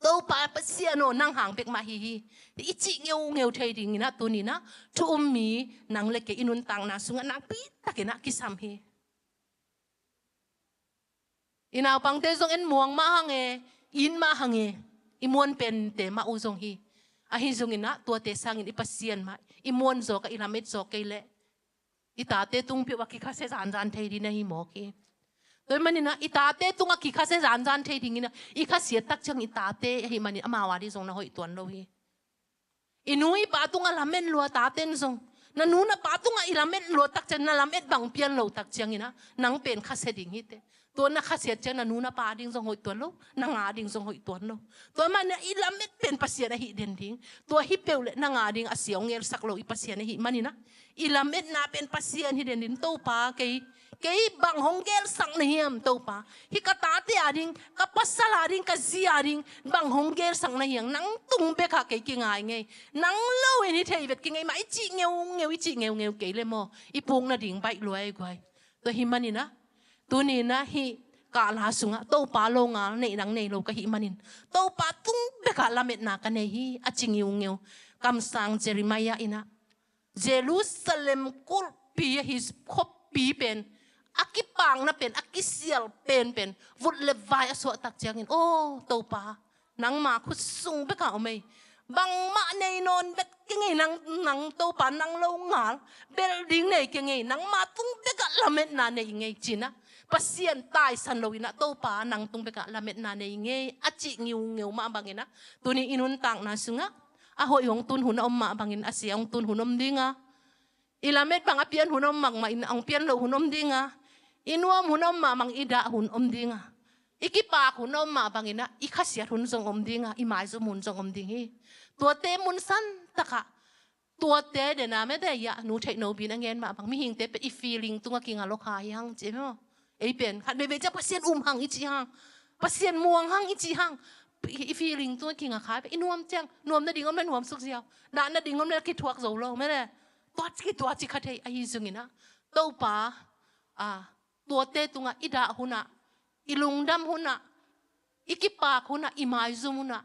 Topa Pasian aw nang hang bek mah hi hi. I cih ngeungeu thei dinginah tuninah. Thu um mi nang le kei i nuntakna sungah nakpi takinah kisam hi. I naupangte zong en muang mah hang e, in mah hang e, i muan pente mah uh zong hi. Ahi zonginah tuate sangin i Pasian mah, i muan zawkah i lamet zawk kei leh. I tate tung piuh a kikhasia zanzan thei ding na hi mawk hi. Tua ahih manin ah i tate tungah kikhasia zanzan thei dingin ah, i khasiat tak ciang i tate ahih manin amau a ding zong na hoih tuan lo hi. I nu i pa tungah lamet lua taten zong, na nu na pa tungah i lamet lua tak ciang, na lamet bang pian lo tak ciangin ah nang pen khasia ding hi teh. Tua na khasiat ciang na nu na pa ding zong hoih tuan lo, nang a ding zong hoih tuan lo. Tua manin ah i lamet pen Pasian ahi den ding. Tua hi peuh leh nang a ding a sia hong gelsak lo i Pasian ahih manin ah, i lametna pen Pasian hi den ding. Topa, kei, kei bang hong gelsak na hiam Topa? Hih ka tate a ding, ka pasal a ding, ka zi a ding bang hong gelsak na hiam? Nang tung bekah kei kingai ngei. Nang lo in hi thei vet kingei mah, i cih ngeungeu, i cih ngeungeu kei leh maw, i puk nading baih lua ei guai. Tua ahih manin ah, tuni in ah hih kahla sungah Topa longal neih dang nei lo ka hih manin, Topa tung bekah lametna ka nei hi, a ci ngeungeu kamsang Jeremiah in ah. Jerusalem kulhpi ahi khuapi pen, a kipakna pen, a kisial penpen vut le vai a suah tak ciangin, aw Topa, nangma khut sung bekah om ei. Bangmah nei nawn vet kingei, nang, nang Topa, nang longal building nei kingei, nangma tung bekah lametna nei ngei ci-in ah, Pasian taisan lo in ah, Topa, nang tung bekah lametna nei ngei, a cih ngeungeu mah bangin ah, tuni i nuntakna sungah a hoih hong tun hun a om mah bangin a sia hong tun hun om ding a, i lamet bang a pian hun om mahmah in, hong pian loh hun om ding a, i nuam hun om mahmah in, i dah hun om ding a, i kipak hun om mah bangin ah i khasiat hun zong om ding a, i maizum hun zong om ding hi. Tuate mun santak ah, tuate den a mete ia, Nu Theih No Bin a ngen mah bang, mihingte pen i feeling tungah kinga lo kha hi hang ci maw. Ei pen khat veivei ciang Pasian um hang i cih hang, Pasian muang hang i cih hang, i, i feeling tungah kinga kha. I nuam ciang, nuam nading om leh nuam suk ziau, dah nading om leh kithuak zo lo mete. Tua ci, tua ci kha thei. Ahi zongin ah, Topa, a, tuate tungah i dah hun ah, i lungdam hun ah, i kipak hun ah, i maizum hun ah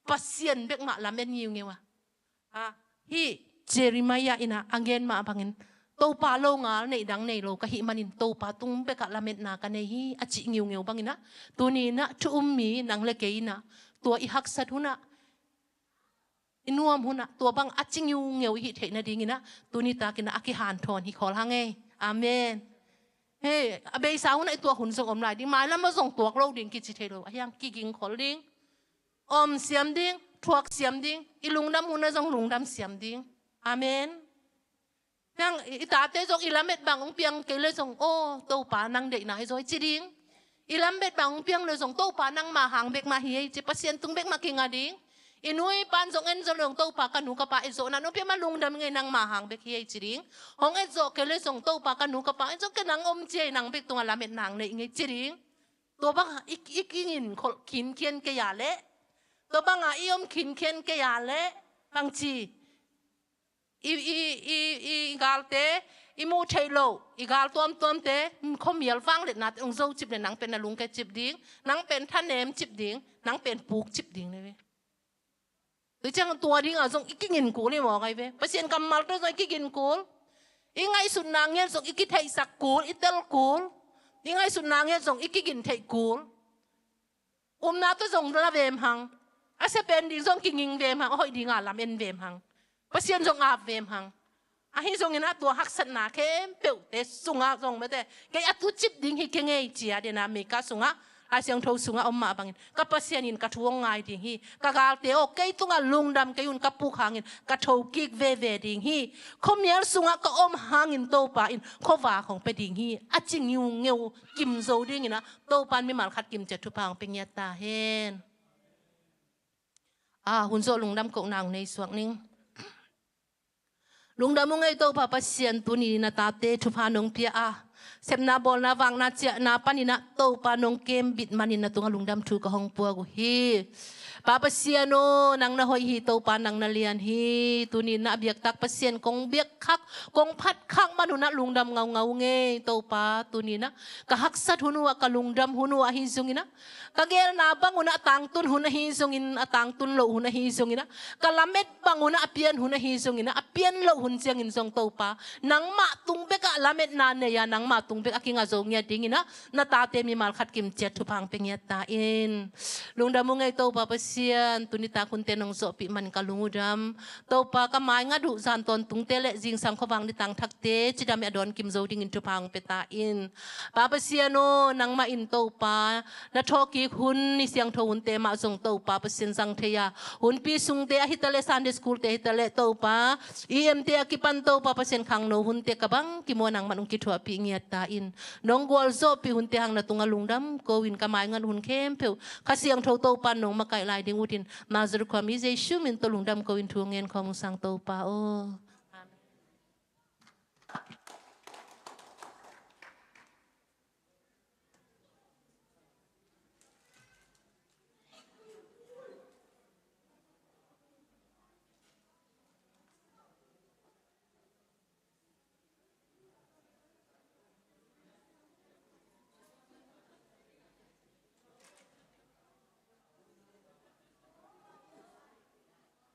Pasian bek mah lamet ngeungeu a. A, hih Jeremiah in ah a ngen mah bangin, Topa longal neih dang nei lo ka hih manin, Topa tung bekah lametna ka nei hi, a cih ngeungeu bangin ah, tuni in ah thu um mi nang le kei in ah, tua i haksat hun ah, i nuam hun ah tua bang a ci ngeungeu i hih theih nadingin ah, tuni takin ah a kihanthawn hi khawl hang ei. Amen. Hei, a beisa hun ah i tuak hun zong om lai ding, mailam ah zong tuak lo ding kici thei lo, a hiang kiging khol ding. Om siam ding, thuak siam ding, i lungdam hun ah zong lungdam siam ding. Amen. Nang, i, i tate zong i lamet bang hong piang kei leh zong, aw Topa, nang deihna hi zaw ei ci ding. I lamet bang hong piang leh zong, Topa, nangma hang bek mah hi ei ci, Pasian tung bek mah kinga ding. I nu i pan zong en zawh leh zong, Topa, ka nu ka pa et zawh nan hong piang mah, lungdam ngei, nangma hang bek hi ei ci ding. Hong et zawh kei leh zong, Topa, ka nu ka pa et zawh kei, nang om ci ei, nang bek tungah lametna hong neih ngei ci ding. Tua bangah i, i kigin khinkhian kei a leh, tua bangah i om khinkhian kei a leh, bangci, i, i, i, i galte, i muh theih loh, i gal tuamtuamte, khuamial vangliatnate hong zo cip leh nang pen na lungkia cip ding, nang pen thanem cip ding, nang pen puk cip ding le ve. Tua ciang tua dingah zong i kigin kul hi mawk ahi ve. Pasian kammalte zong i kigin kul. I ngaihsutna ngiat zong i kitheihsak kul, i tel kul. I ngaihsutna ngiat zong i kigin theih kul. Upna tawh zong la vem hang. A sia pen ding zong kiging vem hang, a hoih dinga lam en vem hang. Pasian zong ap vem hang. Ahi zongin ah tua haksatna khempeuhte sungah zong mete, kei a tu cip ding hi kei ngei ci-a den a Mika sungah, Lai Siangtho sungah om mah bangin, ka Pasian in ka thu hong ngai ding hi. Ka galte aw, kei tungah lungdam kei un, ka puk hangin ka thokik veve ding hi. Khuamial sungah ka om hangin Topa in khuavak hong pia ding hi, a ci ngiungeu kim zo dingin ah Topa in mimal khat kim ciat thupha hong pia ngiat ta hen. A, hun zawh lungdam kohna hong nei suak ning. Lungdam ung ei Topa Pasian, tuni na tate thupha nong pia a, sepna bawlna vakna ciahna panin ah Topa nong kembit manin na tungah lungdam thu ka hong puak uh hi. Pa Pasian aw, nang na hoih hi Topa, nang na lian hi. Tuni na a biaktak Pasian kong biak khak, kong phat khak man hun ah lungdam ngaungau ung ei Topa. Tuni na ka haksat hun uh ah, ka lungdam hun uh ah ahi zongin ah, ka gelna bang hun ah a tangtun hun ahi zongin, a tangtun loh hun ahi zongin ah, ka lamet bang hun ah a pian hun ahi zongin ah, a pian loh hun ciangin zong Topa, nangmah tung bekah lametna nei a, nangmah tung bek a kinga zo ngiat dingin ah, na tate mimal khat kim ciat thupha hong pia ngiat ta in. Lungdam uh ngei Topa Pasian, tuni tak hunte nong zawhpih man ka lung uh dam. Topa ka mai ngat uh zan tawntungte le zingsang khuavak nitang thakte cidam i a dawn kim zo dingin thupha hong pia ta in. Pa Pasian aw, nangmah in Topa na thawhkik hun, ni siangtho hunte mah zong Topa Pasian zang thei a, hunpi sungte ahi ta le, Sunday school te ahi ta le Topa, E M te a kipan Topa Pasian khangno hunte ka bang kim aw nangmah hong kithuahpih ngiat ta in. Nong gualzawhpih hunte hang na tungah lungdam ko in, ka mai ngat hun khempeuh Kha Siangtho Topa nong makaih lai ding utin, Nazareth khuami Jesu min tawh lungdam ko in thu ngen khawm ung Sang Topa aw.